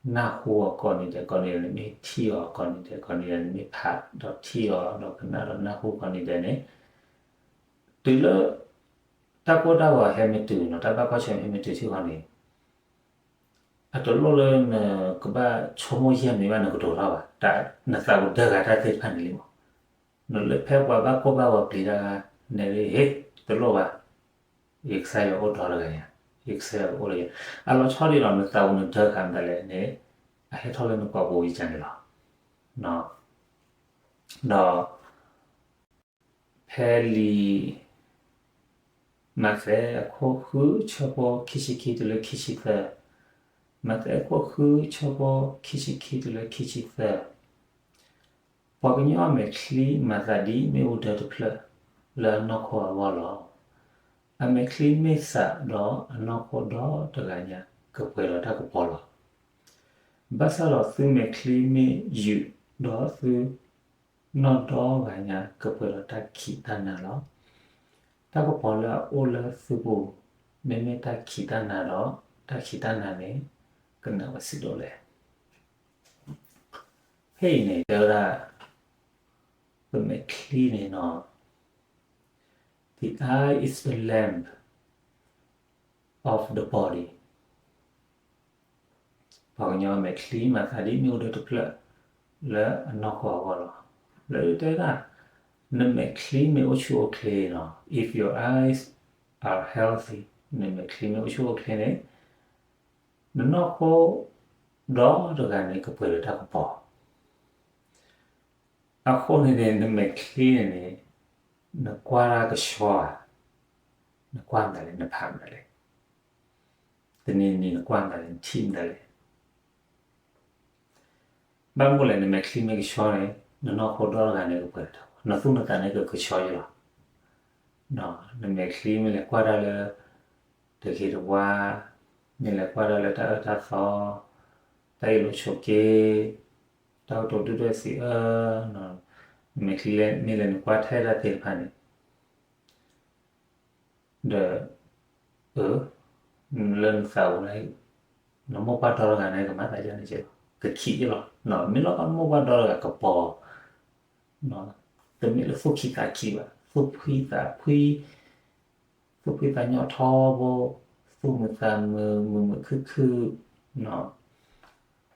နၢ်ဟူအီၤကိးနံၤဒဲးကိးနံၤဒဲး နမ့ၢ်ထံၣ်အီၤကိးနံၤဒဲးကိးနံၤဒဲး နမ့ၢ်ဖးဒီးထံၣ်အီၤ ဒီးကနၣ်ဒီးနၢ်ဟူကိးနံၤဒဲးန့ၣ် တုၤလၢ တၢ်ကိၢ်တၢ်ဂီၤဟဲမ့ၢ်တုၤနီၤ တၢ်ဘၣ်ကွၢ်ဆၢၣ်မဲာ်ဟဲမ့ၢ်တုၤထံၣ်ဃီန့ၣ် အတလိၣ်လၢနကဘၣ်ဆိကမိၣ်ယဲၢ်မံၤဘၣ် နကတိၤထီၣ်ဘၣ်, နသးပူၤဒၢဃာ်တၢ်သ့ၣ်တဖၣ်န့ၣ်လံမး, နလၢဖဲပှၤဘၣ်ကိၢ်ဘၣ်ဂီၤပျံၤတၢ် နဲဒ်ဟ့ၣ် တလိၣ်ဘၣ်, ယကစၢ်ယွၤအိၣ်ဒီးတဂၤညါ, ယကစၢ်ယွၤအိၣ်လၢယၤ, အလီၤဆီဒ်ဒီးနသးပူၤနဒၢဃာ်မတၤလဲၣ်န့ၣ် အဟဲထီၣ်လၢနကိာ်ပူၤယကန့ၣ်လီၤ. ဒီး ဖဲလံာ် မးသဲအခိၣ်ဃုဆၢဖိခံဆံခံတုၤလၢခံဆံသၢ, မးသဲအခိၣ်ဃုဆၢဖိခံဆံခံတုၤလၢခံဆံသၢ, ပှၤကညီအမဲာ်ချံမၤသးဒ်မ့ၣ်အူဒၢတဖျၢၣ် လၢအနီၢ်ခိအဂီၢ်လီၤ. အမဲာ်ချံမ့ၢ်သးဒီးအနီၢ်ခိဒီတဂၤညါ ကပှဲၤဒီးတၢ်ကပီၤလီၤ. ဘၣ်ဆၣ်ဒီးသုမဲာ်ချံမ့ၢ်ယုာ်ဒီးသု နီၢ်ဒီဂၤညါကပှဲၤဒီးတၢ်ခံးတၢ်နၤလီၤ. တၢ်ကပီၤလၢအအိၣ်လၢသုပူၤ မ့မ့ၢ်တၢ်ခံးတၢ်နၤဒီး တၢ်ခံးတၢ်နၤန့ၣ် ကနၢၤဝဲဆံးဒိၣ်လဲၣ်. ဖဲအံၤန့ၣ် တဲဝဲဒၣ် ပမဲာ်ချံန့ၣ်နီၤ The eye is the lamp of the body. ပှၤကညီမဲာ်ချံမၤသးဒ်မ့ၣ်အူဒၢတဖျၢၣ်လၢအနီၢ်ကီၢ်အဂီၢ်လီၤ. လၢတဲဒၣ် နမဲာ်ချံမ့ၢ်အိၣ်ဆူၣ်အိၣ်ချ့နီၤ if your eyes are healthy နမဲာ်ချံမ့ၢ်အိၣ်ဆူၣ်အိၣ်ချ့န့ၣ် နနီၢ်ခိဒီတဂၤန့ၣ် ကပှဲၤဒီးတၢ်ကပီၤ အဃိန့ၣ်န့ၣ် နမဲာ်ချံန့ၣ်န့ၣ် နကွၢ်တၢ်ကဆှီဧါ, နကွၢ်မနုၤလဲၣ်, နဖးမနုၤလဲၣ်, တနံၤနံၤနကွၢ်မနုၤလဲၣ်, နထံၣ်မနုၤလဲၣ်. ဘၣ်မနုၤလဲၣ် နမဲာ်ချံမ့ၢ်ကဆှီန့ၣ် နနီၢ်ခိဒီတဂၤန့ၣ်ကပှဲၤတၢ်, နသူၣ်နသးန့ၣ်ကကဆှီယလီၤ. နမဲာ်ချံမ့ၢ်လဲၤကွၢ်တၢ်လၢ တဂ့ၤတဝါ, မ့ၢ်လဲၤကွၢ်တၢ်လၢတၢ်အၢတၢ်သီ, တၢ်အ့ၣ်လိာ်ဆိးက့, တၢ်ကတိၤဒုၣ်ဒွဲၣ်သံးအၢ, နမဲာ်ချံမ့ၢ်လဲၤနကွၢ်ထဲတၢ်သ့ၣ်တဖၣ်န့ၣ် ဒီး အၢ လၢနသးပူၤန့ၣ် နမိၢ်ပှၢ်ဒီတဂၤန့ၣ် ကမၤသးဒ်န့ၣ်က့လီၤ, ကခံးက့လီၤ. မ့ၢ်လီၤကီ နမိၢ်ပှၢ်ဒီတဂၤကပီၤ, တမ့ၢ်လၢသူၣ်ခံသးခံဘၣ်, သူၣ်ဖှံသးဖှံ, သူၣ်ဖှံသးညီထီဘိ, သူၣ်မုာ်သးမုာ်, မုာ်မုာ်ခုၣ်ခုၣ်,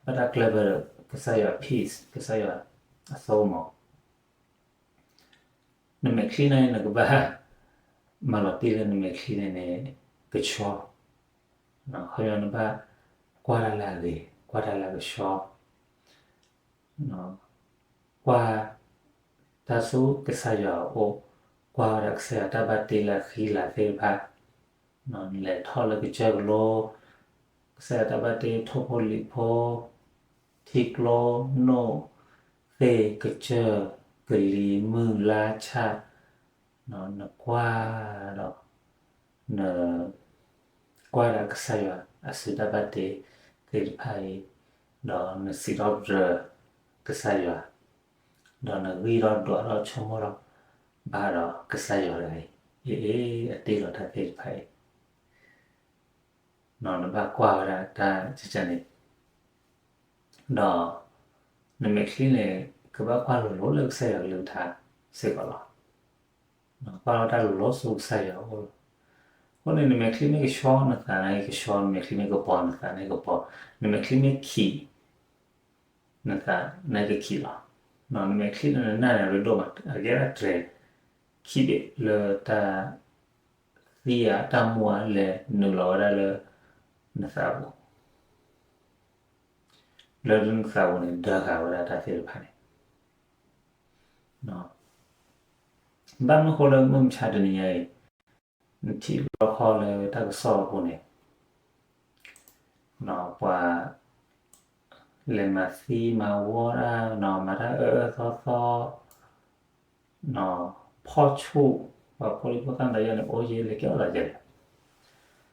ဘၣ်တၢ်ကျၢၢ်ဘၢဒီး ကစၢ်ယွၤ peace, ကစၢ်ယွၤအစိကမီၤ နမဲာ်ချံန့ၣ် နကဘၣ် မၤလီၤတံၢ်လၢနမဲာ်ချံန့ၣ်န့ၣ် ကဆှီ, ခီပညီနဘၣ်ကွၢ်တၢ်လၢအဂ့ၤ, ကွၢ်တၢ်လၢအကဆှီ, ကွၢ် တၢ်ဆူကစၢ်ယွၤအအိၣ်, ကွၢ်ဝဲဒၣ်ကစၢ်ယွၤတၢ်ဘၣ်တ့လၢအဃံလၤသ့ၣ်တဖၣ်, နလဲၤထီၣ်လၢကစၢၢ်ကလိ, ကစၢ်ယွၤတၢ်ဘၣ်တ့ထိၣ်ဖိလံာ်ဖိ, ထံကျိ, နိၣ်, သ့ၣ်, ကစၢၢ်, ကလံၤ, မုၢ်, လါ, ဆၣ်, နကွၢ်ဒီး န ကွၢ်ဒၣ်ကစၢ်ယွၤအစုတၢ်ဘၣ်တ့သ့ၣ်တဖၣ်အံၤ, ဒီးနစံးထီၣ်ပတြၢၤကစၢ်ယွၤ, ဒီးနဂံၢ်ထီၣ်ဒွးထီၣ်ဆိကမိၣ်ထီၣ်ဘၣ်ဒီးကစၢ်ယွၤတဂၤအံၤ, အ့ၣ် အ့ၣ် အတ့လီၤတၢ်သ့ၣ်တဖၣ်အံၤ, နဘၣ်ကွၢ်ဝဲဒၣ်တၢ်ကကန့ၣ်, ဒီး နမဲာ်ချံန့ၣ် ကဘၣ်ကွၢ်လိၤလိၤလၢကစၢ်ယွၤကလုၢ်ကထါစ့ၢ်ကီးလီၤ. ကွၢ်လီၤတၢ်လိၤလိၤဆူကစၢ်ယွၤအအိၣ်လီၤ. အဃိန့ၣ် နမဲာ်ချံမ့ၢ်ကဆှီ နသးန့ၣ်ကဆှီ, နမဲာ်ချံမ့ၢ်ကပီၤ နသးန့ၣ်ကပီၤ, နမဲာ်ချံမ့ၢ်ခံး နသးန့ၣ်ကခံးလီၤ. နမဲာ်ချံန့ၣ် နနၢ်န့ၣ်ရ့ဒိၣ်မး အကဲဒၣ်တြဲၤခံဘ့ၣ်လၢတၢ်သံဧါ တၢ်မူဧါ လဲၤနုာ်လီၤဝဲဒၣ်လၢနသးပူၤ လၢနသးပူၤန့ၣ် ဒၢဂၤဝဲဒၣ်တၢ်သ့ၣ်တဖၣ်န့ၣ် ဘၣ်မနုၤဃိလၢမုၢ်မဆါတနံၤညါအံၤ နထံၣ်လီခီလၢတၢ်ကစီၣ်အပူၤန့ၣ် ပှၤလဲၤမၤသံမၤဝီတၢ်, မၤတၢ်အၢအၢသီသီ, ဖီၣ်ဆူၣ်, ပှၤဖိလံၤဖိသၣ်မတၤယဲန့ၣ် အိၣ်ယဲလဲၤကဲထီၣ်သးယဲလဲၣ်.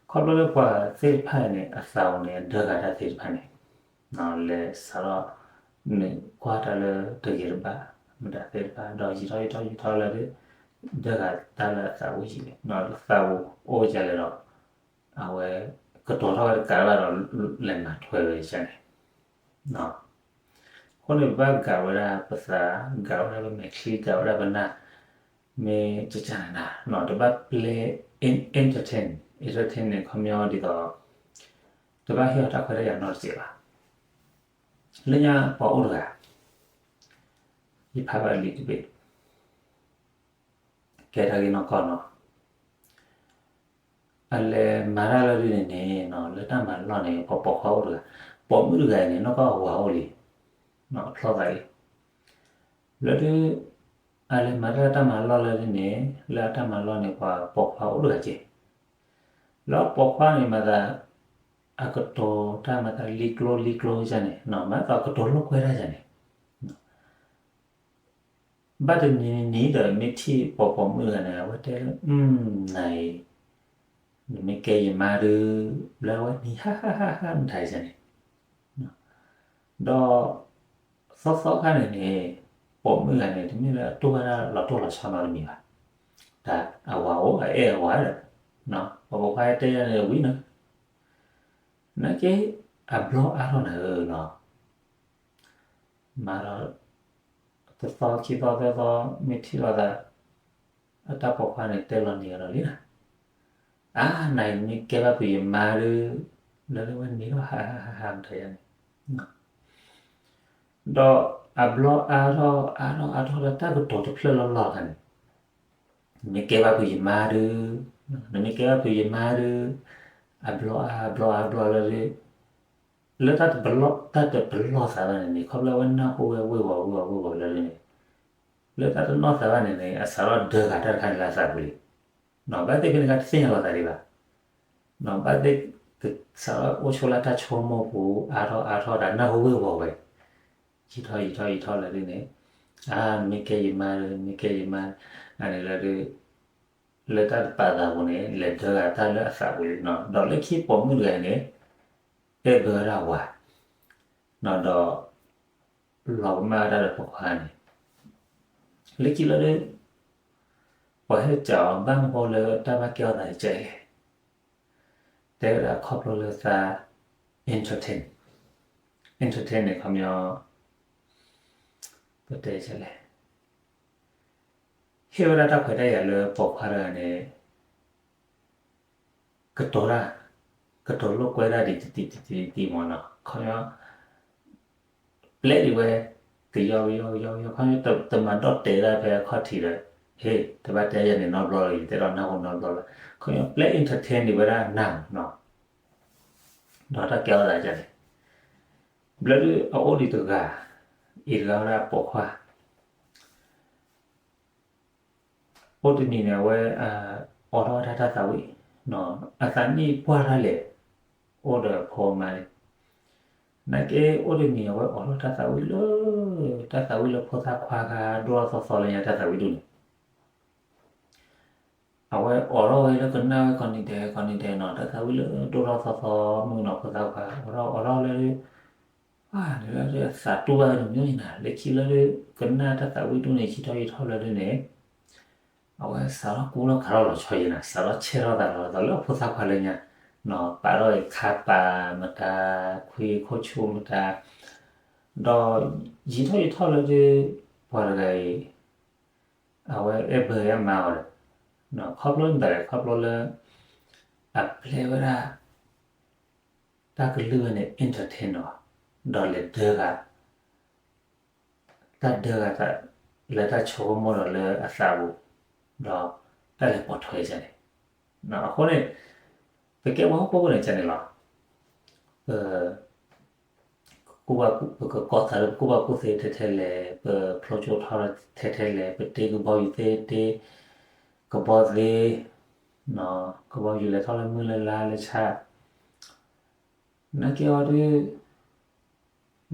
ခီဖျိလၢပှၤသ့ၣ်တဖၣ်န့ၣ် အသးပူၤန့ၣ် အဒၢဂၤတၢ်သ့ၣ်တဖၣ်န့ၣ် လဲၤစးထီၣ်နုာ်ကွၢ်တၢ်လၢတဂ့ၤတဘၣ် မတၤသ့ၣ်တဖၣ် ဒီးယံာ်ထီၣ်ယံာ်ထီၣ်ယံာ်ထီၣ်လၢ ဒၢဂၤတၢ်လၢအသးပူၤယံာ်န့ၣ် သးပူၤအိၣ်ယဲလဲၣ်ဒီး အဝဲကတီၤထီၣ်ဝဲတကးဘၣ်ဒီး လဲၤမၤထွဲဝဲန့ၣ် အဃိန့ၣ် ပဘၣ်ဂာ်ဝဲဒၣ်ပသး, ဂာ်ဝဲဒၣ်ပမဲာ်ချံ, ဂာ်ဝဲဒၣ်ပနၢ်, မ့ၢ်ကကနၤနၤ, တဘၣ်ပျဲ entertain, entertain န့ၣ် ခီပညီဒ်သိး တဘၣ်ဟ့ၣ်အီၤတၢ်ခွဲးတၢ်ယာ်နီတစဲးဘၣ်. လၢညါပှၤအိၣ်တဂၤ, ယဖးဘၣ်လံာ်တဘ့ၣ် ကဲတၢ်ဂ့ၢ်နီၢ်ကီၢ်နီၤ အလဲၤမၤတၢ်လၢဒ်န့ၣ်န့ၣ် လၢတၢ်မၤလီၢ်န့ၣ် ပှၤပိာ်ခွါအိၣ်တဂၤ, ပိာ်မုၣ်တဂၤအံၤန့ၣ် နီၢ်ကီၢ်အဝၤအိၣ်လံ, အဖျီသးအံၤ, လၢဒ် အလဲၤမၤတၢ်လၢတၢ်မၤလီၢ်လၢဒ်န့ၣ် လၢအတၢ်မၤလီၢ်န့ၣ် ပှၤပိာ်ခွါအိၣ်တဂၤက့ၤ, လၢပိာ်ခွါန့ၣ်မၤသး အကတိၤတၢ်မၤသးလံကျိလံကျိယါန့ၣ် မၤသးကတိၤလိာ်ကွဲတၢ်ယါန့ၣ် ဘၣ်တနံၤနံၤဒီး မ့ၢ်ထံၣ်ပိာ်ပိာ်မုၣ်တဂၤန့ၣ် အဝဲတဲလၢ အၢနၤအံၤ နမ့ၢ်ကဲယမါဒုး လၢအဝဲနံၤဟါဟါဟါဟါမတၤယါန့ၣ်, ဒီး သီသီခါန့ၣ်န့ၣ် ပိာ်မုၣ်ဂၤန့ၣ် တမ့ၢ်လၢအတူၢ်ဘၣ်တၢ်လီၤတိၢ်လီၤဆီနီတမံၤဘၣ်. တၢ်အဝၤအိၣ် အအဲၣ်အဝၤဒီး ပှၤပိာ်ခွါတဲယၤန့ၣ်ဝံၤနီၤ, နာ်က့ အဘျီအါထီၣ်နၤဧၢနီၤ, မၤဒီး တသီခံသီသၢသီ မ့ၢ်ထံၣ်လိာ်သး အတၢ်ပိာ်ခွါန့ၣ် တဲလီၤနံၤအီၤဒီးလံနီၤ, အါ နၤအံၤမ့ၢ်ကဲဘၣ်ဖုးယမါဒီး လၢလၢဝဲန့ၣ်ဒီး ဟးဟးဟးဟးမတၤယၤန့ၣ် ဒီးအဘျီအါထီၣ်အါထီၣ်အါထီၣ်လၢတၢ်ကတိၤတဖျၢၣ်လီၢ်လီၢ်တခါန့ၣ်, နမ့ၢ်ကဲဘၣ်ဖုးယမါဒီး, နမ့ၢ်ကဲဘၣ်ဖုးယမါဒီး, အဘျီအါဘျီအါဘျီလၢ လၢတၢ်တပလီၢ်သးဘၣ်န့ၣ်န့ၣ် ခီဖျိအဝဲနၢ်ဟူဝဲဝ့ၢ်ဝီၤဝ့ၢ်ဝီၤဝ့ၢ်ဝီၤလၢန့ၣ်, လၢတၢ်တနီၢ်သးဘၣ်န့ၣ်န့ၣ် အစးထီၣ်ဒၢဂၤတၢ်တခါန့ၣ်လၢအသးပူၤလံ. ဘၣ်သ့ၣ်ဖဲန့ၣ်အခါတသ့ၣ်ညါလီၤသးဒံးဘၣ်. ဘၣ်သ့ၣ် ကစးထီၣ်အိၣ်ဆိးလၢတၢ်ဆိကမိၣ်ပူၤ အါထီၣ်အါထီၣ်တၢ်နၢ်ဟူဝ့ၢ်ဝီၤဝဲ, ယံာ်ထီၣ်ယံာ်ထီၣ်ယံာ်ထီၣ်လၢဒ်န့ၣ်, အါ နမ့ၢ်ကဲယမါဒီး နမ့ၢ်ကဲယမါ, အန့ၣ်လၢဒ် လၢတၢ်တပာ်သးပူၤန့ၣ် လဲၤဒၢဂၤတၢ်လၢအသးပူၤလံနီၤ, ဒီးလၢခံပိာ်မုၣ်တဂၤအံၤန့ၣ် အဲၣ်ဘၢဝဲဒၣ်ဝၤ, ဒီး လီၤကမၣ်ဝဲဒၣ်ဒီးပိာ်ခွါန့ၣ်, လၢခံလၢဒ် ပှၤဟဲစံးအီၤ ဘၣ်မနုၤဃိလၢတၢ်ဘၣ်ကဲထီၣ်သးဒ်လဲၣ်, တဲဝဲဒၣ်ခီဖျိလၢသး entertain, entertain န့ၣ် ခီပညီ ပတဲလဲၣ် ဟ့ၣ်ဝဲဒၣ်တၢ်ခွဲးတၢ်ယာ်လၢပိာ်ခွါတဂၤန့ၣ် ကတိၤတၢ်, ကတိၤလိာ်ကွဲတၢ်ဒ်တံၤတံၤတံၤတံၤတံၤမ့ၢ်နီၤ, ခီပညီ ပျဲဒံးဝဲ ကယီကယီကယီကယီ ခီပညီ တမၤဒီၣ်တဲာ်ဒၣ်ဖဲအခီၣ်ထံးဒီး, ဟ့ၣ် တဘၣ်တဲယၤန့ၣ်နီတဘျီလၢၤ ယတဲဒီးနၢ်ဟူနီတဘျီလၢၤ, ခီပညီ ပျဲ entertain ဒံးဝဲဒၣ်နၤနီၤ, ဒီးတၢ်ကဲထီၣ်သးဒ်လဲၣ်, ဘျီဒ်အအိၣ်ဒံးတဂၤ, အံၤတဂၤဝဲဒၣ်ပိာ်ခွါ အိၣ်တနံၤန့ၣ် အဝဲ အိးထီၣ်ဝဲဒၣ်တၢ်သးဝံၣ်, အသးနံၣ်ပှၢ်တၢ်လဲၣ်, အိၣ်ဒီးဖိမါန့ၣ်, နာ်က့အိၣ်တနံၤ အဝဲအိးထီၣ်တၢ်သးဝံၣ်လၢ, တၢ်သးဝံၣ်လၢဖိသၣ်ခွါခါ ဒိၣ်ထီၣ်သီသီလၢညါတၢ်သးဝံၣ်ဒူၣ်န့ၣ် အဝဲအိးထီၣ်ဝဲလၢကနၣ်ဝဲကိးနံၤဒဲးကိးနံၤဒဲးနီၤ, တၢ်သးဝံၣ်လၢဒိၣ်ထီၣ်သီသီမုၢ်နီၤ ဖိသၣ်ခွါ အိးထီၣ်အိးထီၣ်လၢ ပှၤန့ၣ်လၢအသးတူၢ်ဘၣ်ဝဲတမံၤန့ၣ် လၢခံလၢ ကနၣ်တၢ်သးဝံၣ်ဒူၣ်န့ၣ် ဆံထီၣ်ယံာ်ထီၣ်လၢဒ်န့ၣ် အဝဲစးထီၣ်ကူလီၤခးထီၣ်လီၤဆီယံၤနၤ စးထီၣ်ဆဲးထီၣ်သးလီၤသီလၢအဖိသၣ်ခွါလၢညါ, ပာ်ထီၣ်အံၤခါပာ်မတၤ, ခွံခိၣ်ဆူၣ်မတၤ, ဒီးယံာ်ထီၣ်ယံာ်ထီၣ်လၢဒ် ပှၤတဂၤအံၤ အဝဲအဲၣ်ဘၢအမါအီၤဒီး, ခီဖျိမတၤလဲၣ် ခီဖျိလၢ အပျဲဝဲဒၣ် တၢ်ကလုၢ်ဝဲန့ၣ် entertain အီၤ, ဒီးလဲၤဒၢဂၤ တၢ်ဒၢဂၤသး လၢတၢ်ဆိကမိၣ်ဒီးလၢအသးပူၤ, ဒီးတၢ်လဲၤပိာ်ထွဲကန့ၣ်, အဃိန့ၣ် ပကဲပှၤဟီၣ်ခိၣ်ဖိန့ၣ်ကန့ၣ်လီၤ, ပ ပကကိးသးလၢပကူၣ်ဘၣ်ကူၣ်သ့ထဲထဲလဲၣ်, ပဖျိကၠိထီထဲထဲလဲၣ်, ပတ့ကဘီယူၤသ့တ့ကဘီသ့, ကဘီယူၤလဲၤထီၣ်လၢမုၢ်လၢလါလၢဆၣ်, နာ်က့အီၤဒ်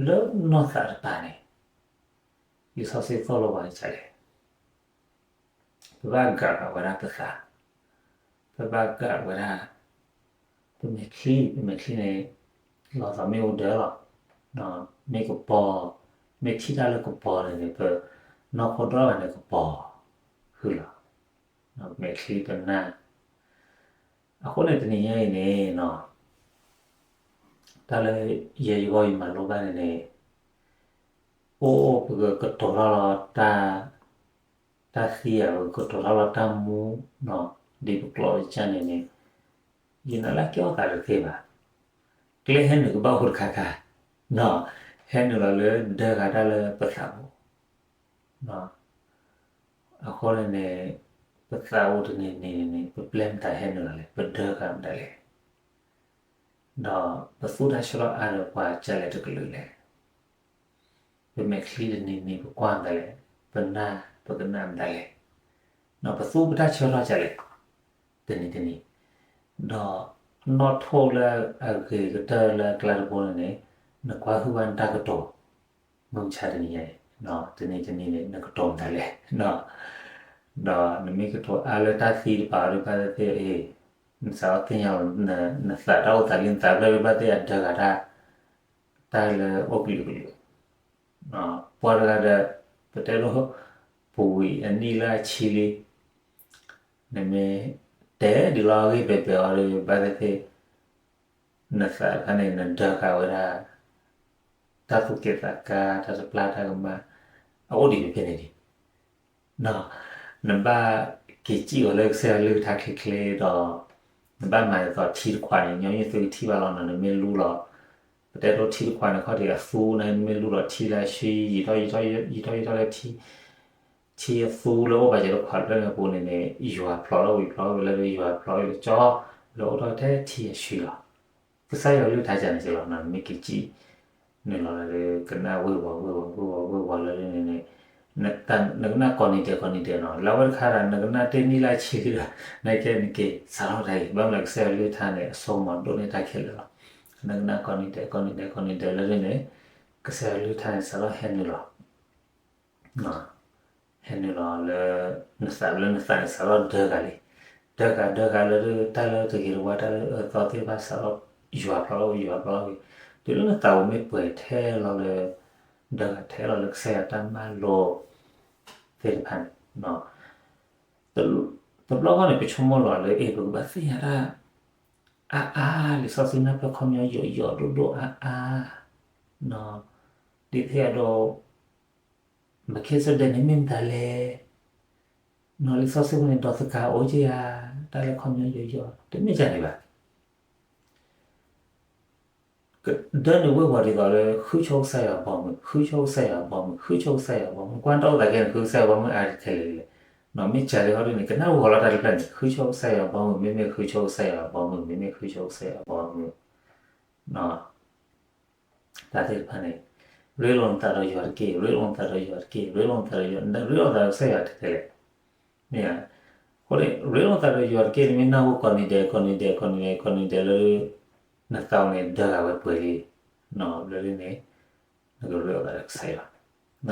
လၢနီၢ်သးတပၤန့ၣ် လံာ်စီဆှံသိၣ်လိပှၤဒ်လဲၣ်, ပဘၣ်ကးဝဲဒၣ်ပသး, ပဘၣ်ကးဝဲဒၣ် ပမဲာ်ချံ, ပမဲာ်ချံန့ၣ် လီၤသးမ့ၣ်အူဒၢလီၤ, မ့ၢ်ကပီၤ, မ့ၢ်ထံၣ်တၢ်လၢကပီၤန့ၣ်န့ၣ် ပနီၢ်ခိဒီဘၣ်န့ၣ်ကပီၤဃုာ်လီၤ, ပမဲာ်ချံပနၢ်, အဃိန့ၣ်တနံၤညါအံၤန့ၣ် တၢ်လၢယဲယဂီၢ်ယမၤလိဘၣ်န့ၣ်န့ၣ် အိၣ်အိၣ်ပကကတိၤထီၣ်လီၤ တၢ်သံဧါ ပကကတိၤထီၣ်လီၤတၢ်မူ ဒ်ပကျိာ်အကစၢ်န့ၣ်န့ၣ် ယနာ်လၢကဲထီၣ်သးတသ့ဘၣ်. ကျဲဟဲနုာ်ကဘၣ်အိၣ်တခါခါ, ဟဲနုာ်လီၤလၢဒၢဂၤတၢ်လၢပသးပူၤ အဃိန့ၣ်န့ၣ် ပသးပူၤတနံၤနံၤန့ၣ် ပပျဲမတၤဟဲနုာ်လီၤလဲၣ်, ပဒၢဂၤမတၤလဲၣ်, ဒီးပသူၣ်တၢ်ဆၢထီၣ်အါဒီးပှၤကလဲၣ်တကလုာ်လဲၣ်, ပမဲာ်ချံတနံၤနံၤပကွၢ်မတၤလဲၣ်, ပနၢ်ပကနၣ်မတၤလဲၣ်, ဒီးပသူၣ်ပတၢ်ဆၢထီၣ်ကလဲၣ်, တနံၤတနံၤ, ဒီးနီၣ်ထိၣ်လၢအဂ့ၤကတၢၢ်လၢအကျါတဘိန့ၣ်န့ၣ် နကွၢ်ဟုၣ်ဘၣ်နတၢ်ကတိၤ မုၢ်မဆါတနံၤညါအံၤ, တနံၤတနံၤန့ၣ် နကတိၤမတၤလဲၣ်, ဒီးနမ့ၢ်ကတိၤအါလၢတၢ်သံတပၤဒီးဘၣ်သ့ၣ်သ့ၣ်, နစးထီၣ်သ့ၣ်ညါလီၤ နသးတၢ်အိၣ်သးလံ နသးဖျၢၣ်ဘၣ်သ့ၣ်အဒၢဂၤတၢ်, တၢ်လၢအိၣ်ကလုာ်ကလုာ်, ပှၤတဂၤဒီး ပတဲဒိ ပူၤကွံာ်အနံၣ်လၢအဆံလံ, နမ့ၢ်တဲဒ်လီၤအဂ့ၢ်ပဲာ်ပဲာ်အီၤဒီး ဘၣ်သ့ၣ်သ့ၣ် နသးတခါန့ၣ် နဒၢဃာ်ဝဲဒၣ် တၢ်သူၣ်က့ၣ်သးကါ တၢ်တပျၢ်တၢ်ကမၣ် အအိၣ်ဒံးဖဲန့ၣ်ဒံး နဘၣ်က့ၤစံၣ်အီၤလၢကစၢ်ယွၤအကလုၢ်ကထါချ့ချ့ဒီး နဘၣ်မၤဒ်သိးထံတခွးန့ၣ် ညီနုၢ်သုကထံၣ်ဘၣ်လီၤနီၤ နမ့ၢ်လူလီၤ ပတဲဒိထံတခွးန့ၣ် ခီၣ်ထံးအသူန့ၣ် နမ့ၢ်လူလီၤထံလၢအဆံ ယံာ်ထီၣ်ယံာ်ထီၣ်ယံာ်ထီၣ်ယံာ်ထီၣ်လၢထံ ထံအသူလၢအိၣ်ပာ်စၢၤတခွးဖျၢၣ်န့ၣ်အပူၤန့ၣ်န့ၣ် ယွၤဖျိးထီၣ်ဝံၤဖျိးဝံၤလၢ ယွၤဖျိးဝံၤလၢကၠီ လၢအိၣ်ထီၣ်ထဲထံအဆံလီၤ. ကစၢ်ယွၤအကလုၢ်ကထါကန့ၣ်ကလီၤနီၤ နမ့ၢ်က့ၤစံၣ် နုာ်လီၤလၢကနၣ်ဝ့ၤဝီၤဝ့ၤဝီၤဝ့ၤဝီၤဝ့ၤဝီၤလၢန့ၣ်န့ၣ် နကနၣ်ကိးနံၤဒဲးကိးနံၤဒဲးနီၤ လၢအဝဲတခါဒီး နကနၣ်တ့ၢ်နံၣ်လၢအဆံလံဒီး နကဲနက့ၤစးထီၣ်တၢ်အံၤ ဘၣ်မနုၤကစၢ်ယွၤအကလုၢ်ကထါန့ၣ် အစိကမီၤဒိၣ်န့ၢ်တၢ်ခဲလၢာ်လီၤ. နကနၣ်ကိးနံၤဒဲးကိးနံၤဒဲးကိးနံၤဒဲးလၢန့ၣ်န့ၣ် ကစၢ်ယွၤအကလုၢ်ကထါန့ၣ် စးထီၣ်ဟဲနုာ်လီၤ ဟဲနုာ်လီၤလၢ နသးလၢနသးန့ၣ် စးထီၣ်ဒၢဃာ်လံ. ဒၢဃာ်ဒၢဃာ်လၢတၢ်လၢတဂ့ၤတဝါ တၢ်လၢအၢသီသ့ၣ်တဖၣ် စးထီၣ်ယွၤဖျိးထီၣ်ဝံၤ ယွၤဖျိးထီၣ်ဝံၤ တုၤလၢနသးပူၤမ့ၢ်ပှဲၤထဲလီၤလၢ ဒၢဃာ်ထဲလီၤလၢကစၢ်ယွၤတၢ်မၤလိာ်သ့ၣ်တဖၣ်န့ၣ် တဘျီဃီန့ၣ် ပဆိကမိၣ်လီၤလၢ အ့ၣ် ပကဘၣ်သ့ၣ်ညါတၢ် အါအါ လံာ်စီဆှံနၢ်ပၢၢ်ခီပညီယိာ်ယိာ်ဒိၣ်ဒိၣ်အါအါ ဒ်သိးဒီး မ့ၢ်ခဲစၢၣ်ဒဲးန့ၣ်မ့ၢ်မတၤလဲၣ်, လံာ်စီဆှံပူၤန့ၣ် ဒီးသကၤအိၣ်က့ၤဧါ, တၢ်လၢခီပညီယိာ်ယိာ် တမ့ၢ်ဒ်န့ၣ်ဘၣ်. ဒၢနုာ်ဝ့ၤဝီၤဒ်သိးလၢ ဃုဆိကစၢ်ယွၤဘီမုၢ်, ဃုဆိကစၢ်ယွၤဘီမုၢ်, ဃုဆိကစၢ်ယွၤဘီမုၢ်, ကွၢ်တၢ်အိၣ်သးခဲန့ၣ် ဃုကစၢ်ယွၤဘီမုၢ်အါတထဲလဲၣ်လဲၣ်, မ့ၢ်စၢ်လံဟီဒ်န့ၣ် ကနၣ်ဝံၤလီၤတၢ်တဖျၢၣ်န့ၣ် ဃုဆိကစၢ်ယွၤဘီမုၢ် မ့မ့ၢ်ဃုဆိကစၢ်ယွၤဘီမုၢ် မ့မ့ၢ်ဃုဆိကစၢ်ယွၤဘီမုၢ် တၢ်သ့ၣ်တဖၣ်န့ၣ် ရ့လိာ်နသးဒီးယွၤတက့ၢ်, ရ့လိာ်နသးဒီးယွၤတက့ၢ်, ရ့လိာ်နသးဒီးယွၤ, နရ့လိာ်သးဒီးကစၢ်ယွၤတက့ၢ်လဲၣ်. မ့ၢ်ဧါ, အဃိန့ၣ် ရ့လိာ်နသးဒီးယွၤတက့ၢ်န့ၣ် မ့ၢ်နၢ်ဟူကိးနံၤဒဲး ကိးနံၤဒဲး ကိးနံၤဒဲး ကိးနံၤဒဲးလၢ နသးပူၤန့ၣ် ဒၢဃာ်ဝဲပှဲၤလံ, လၢန့ၣ် နကရ့လိာ်သးဒီးကစၢ်ယွၤ,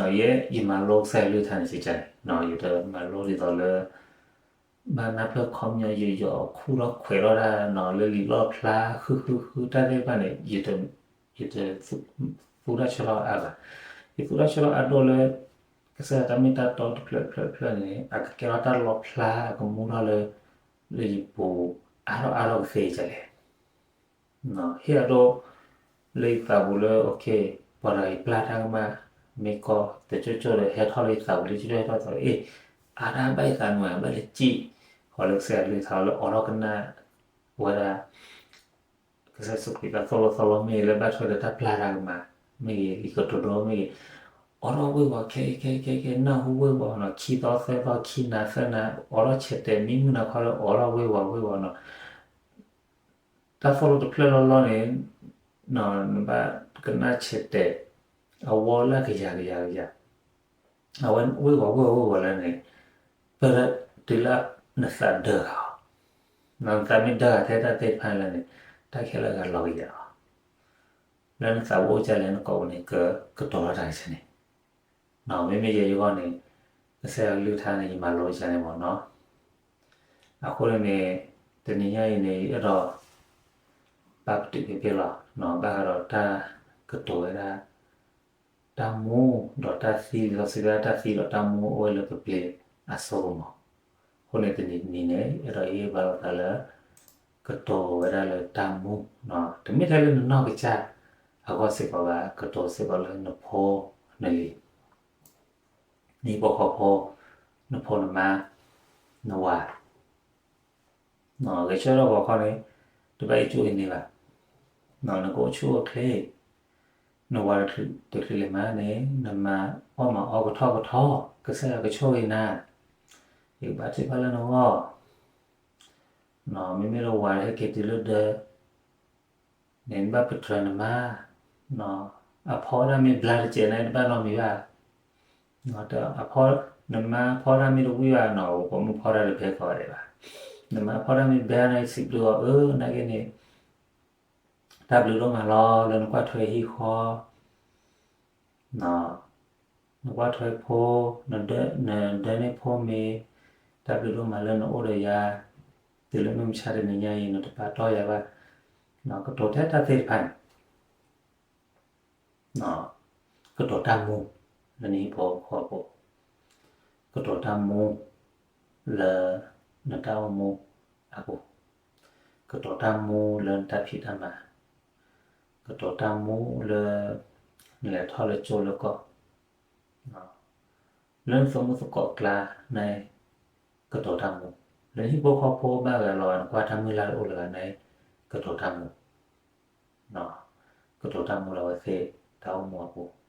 ယဲယမၤလိကစၢ်ယွၤကလုၢ်ကထါန့ၣ် စံးကါန့ၣ် ယတမၤလိဒ်သိးလၢ ဘၣ်နၢ်ပၢၢ်ခီပညီယိာ်ယိာ် ခူၣ်ထီၣ်ခွဲးထီၣ်တၢ်နီၤ လၢလံာ်လီၣ်ဖျါ ဃုဃုဃု တၢ်သ့ၣ်တဖၣ်န့ၣ် ယတသူၣ်တၢ်ဆၢထီၣ်အါဘၣ်. ယသူၣ်တၢ်ဆၢထီၣ်အါဒိၣ်လၢ ကစၢ်ယွၤတၢ်မ့ၢ်တၢ်တီတဖျၢၣ်တဖျၢၣ်တဖျၢၣ်န့ၣ် အကကဲထီၣ်တၢ်လီၣ်ဖျါ အကမူထီၣ်လၢ လၢယပူၤ အါထီၣ်အါထီၣ်ကသ့ဒ်လဲၣ် ဟ့ၣ်အဒိ လၢယသးပူၤလၢ ပှၤတဂၤအံၤပျၢ်တၢ်ကမၣ် မ့ၢ်ကီ တကၠိကၠိဒီး ဟဲထီၣ်လၢယသးပူၤလၢကၠိကၠိ ဟဲထီၣ်သီး အ့ၣ် အါတၢ်ဘၣ်ယသးနွံ ဘၣ်လၢကံၣ် ဃီလၢကစၢ်ယွၤကလုၢ်ကထါလၢအိးထီၣ်ကနၣ်ဝဲဒၣ် ကစၢ်ယ့ၣ်ၡူးခရံာ်တၢ်သိၣ်လိသီလိမ့ၢ်ဂ့ၤ လၢဘၣ်ထွဲဒီးတၢ်ပျၢ်တၢ်ကမၣ်မ့ၢ်ဂ့ၤ လံာ်ကတိၤဒိမ့ၢ်ဂ့ၤ အိးထီၣ်ဝ့ၤဝီၤခဲအံၤခဲအံၤခဲအံၤခဲအံၤ နၢ်ဟူဝ့ၤဝီၤနီၤ ခံသီသၢသီခံနၤသၢနၤ အိးထီၣ်ဆဲးတဲာ်မံမုၢ်နၤခီလၢအိးထီၣ်ဝ့ၤဝီၤဝ့ၤဝီၤနီၤ တၢ်သိၣ်လိတဖျၢၣ်လီၤလီၤန့ၣ် နဘၣ်ကနၣ်ဆဲးတဲာ် အဝီလၢကယၤကယၤကယၤ အဝဲဝ့ၤဝီၤဝ့ၤဝီၤဝ့ၤဝီၤလၢန့ၣ် ပတုၤလၢနသးဒၢဃာ်အီၤ နသးမ့ၢ်ဒၢဃာ်ထဲတၢ်သ့ၣ်တဖၣ်လၢန့ၣ် တၢ်ခဲလၢာ်ဂၤလီၤကယၤလီၤ လၢနသးအိၣ်ကလဲၣ်နကိာ်ပူၤန့ၣ် ကကတီၤလီၤတၢ်ကဆ့န့ၣ် မ့မ့ၢ်ယဲယဂီၢ်န့ၣ် ကစၢ်ယွၤကလုၢ်ကထါန့ၣ် ယမၤလိကဆ့န့ၣ်မ့ၢ်နီၤ အဃိန့ၣ် တနံၤညါအံၤန့ၣ် ယအဲၣ်ဒိး ဘၣ်ပတုာ်ဖဲဖဲလီၤ ဘၣ်ဃးဒီးတၢ်ကတိၤဝဲဒၣ် တၢ်မူဒီးတၢ်သံ လံာ်စီဆှံဝဲဒၣ်တၢ်သံဒီးတၢ်မူအိၣ်ဝဲလၢပပျ့ၤအစိကမီၤ အဃိန့ၣ်တနံၤတနံၤန့ၣ် အဲၣ်ဒိးဟ့ၣ်ဂံၢ်ဟ့ၣ်ဘါလိာ်သးလၢ ကတိၤဝဲဒၣ်လၢတၢ်မူ တမ့ၢ်ထဲလၢနနီၢ်ကစၢ်အဂီၢ်စ့ၢ်ကီးဘၣ် ကတိၤစ့ၢ်ကီးလၢနဖိနလံၤ နဟံၣ်ဖိဃီဖိ နဖိနမါ နဝၤ ဂဲၤဆၢထၢၣ်ဂီၤခီန့ၣ် တဘၣ်အံးကၠိအံးန့ၢ်ဘၣ် နကအိၣ်ဆူၣ်အိၣ်ချ့ နဝၤတချုးလဲၤမၤန့ၣ် နမၤအီၣ်မၤအီကထီၣ်ကထီ ကစၢ်ယွၤကဆိၣ်ဂ့ၤနၤ ယကဘၣ်ထုကဖၣ်လၢနဂီၢ် မ့မ့ၢ်လၢဝၤဟဲက့ၤတုၤလၢဒၢး န့ၣ်နဘၣ်ပတြၢၤနမါ အဖီဒၣ်မ့ၢ်ဘျါတစဲးန့ၣ် တဘၣ်နီတမံၤဘၣ် အဖီ နမါဖီဒၣ်မ့ၢ်တဝံၣ်ဘၣ်နီၤ ပိာ်မုၣ်ဖီဒၣ်တဘဲကီးဒဲးဘၣ် နမါဖီဒၣ်မ့ၢ်ဘဲန့ၣ် စံးဘျုးအီၤ အၢ နာ်က့န့ၣ် တၢ်ဘျုးဒိၣ်မးလီၤ လၢနကွၢ်ထွဲဟံၣ်ဃီ နကွၢ်ထွဲဖိ နဒၢ နဒၢန့ၢ်ဖိမ့ၤ တၢ်ဘျုးဒိၣ်မးလၢနအိၣ်ဒီးယၤ တုၤလၢမုၢ်မဆါတနံၤညါအံၤ နတပာ်တီၢ်ယၤဘၣ် ကတိၤထဲတၢ်သ့ၣ်တဖၣ်န့ၣ် ကတိၤတၢ်မူ လၢနဟံၣ်ဖိဃီဖိ, ကတိၤတၢ်မူလၢနတၢ်အိၣ်မူအပူၤ, ကတိၤတၢ်မူလၢနတၢ်ဖံးတၢ်မၤ, ကတိၤတၢ်မူလၢ နလဲၤထီၣ်လၢကၠိလၢကီၢ် လၢနသူၣ်မုာ်သကိးအကျါန့ၣ် ကတိၤတၢ်မူ, လၢနဟံၣ်ဖိဃီဖိဘၣ်ဂၤလီၤ နကွၢ်တၢ်မုၢ်လၢ်တအိၣ်လၢၤဂၤန့ၣ် ကတိၤတၢ်မူ, ကတိၤတၢ်မူလၢအဝဲသ့ၣ်တၢ်အိၣ်မူအပူၤ,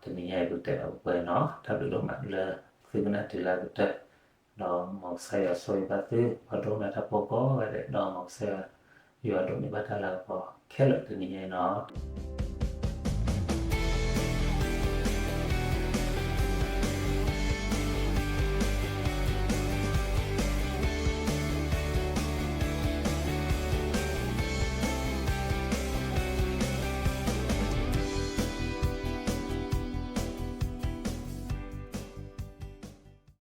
တနံၤညါအံၤပကတဲဘၣ်ပှဲၤပှဲၤနီၤ, တၢ်ဘျုးဒိၣ်မးလၢသုကနၣ်တုၤလၢအကတၢၢ်, ဒီးမ်ကစၢ်ယွၤဆိၣ်ဂ့ၤဘၣ်သု ပှၤဒိကနၣ်တၢ်ဖိကိးဂၤဒဲး ဒီးမ်ကစၢ်ယွၤဒိးန့ၢ်ဘၣ်တၢ်လၤကပီၤခဲလၢာ်တနံၤညါအံၤနီၤ.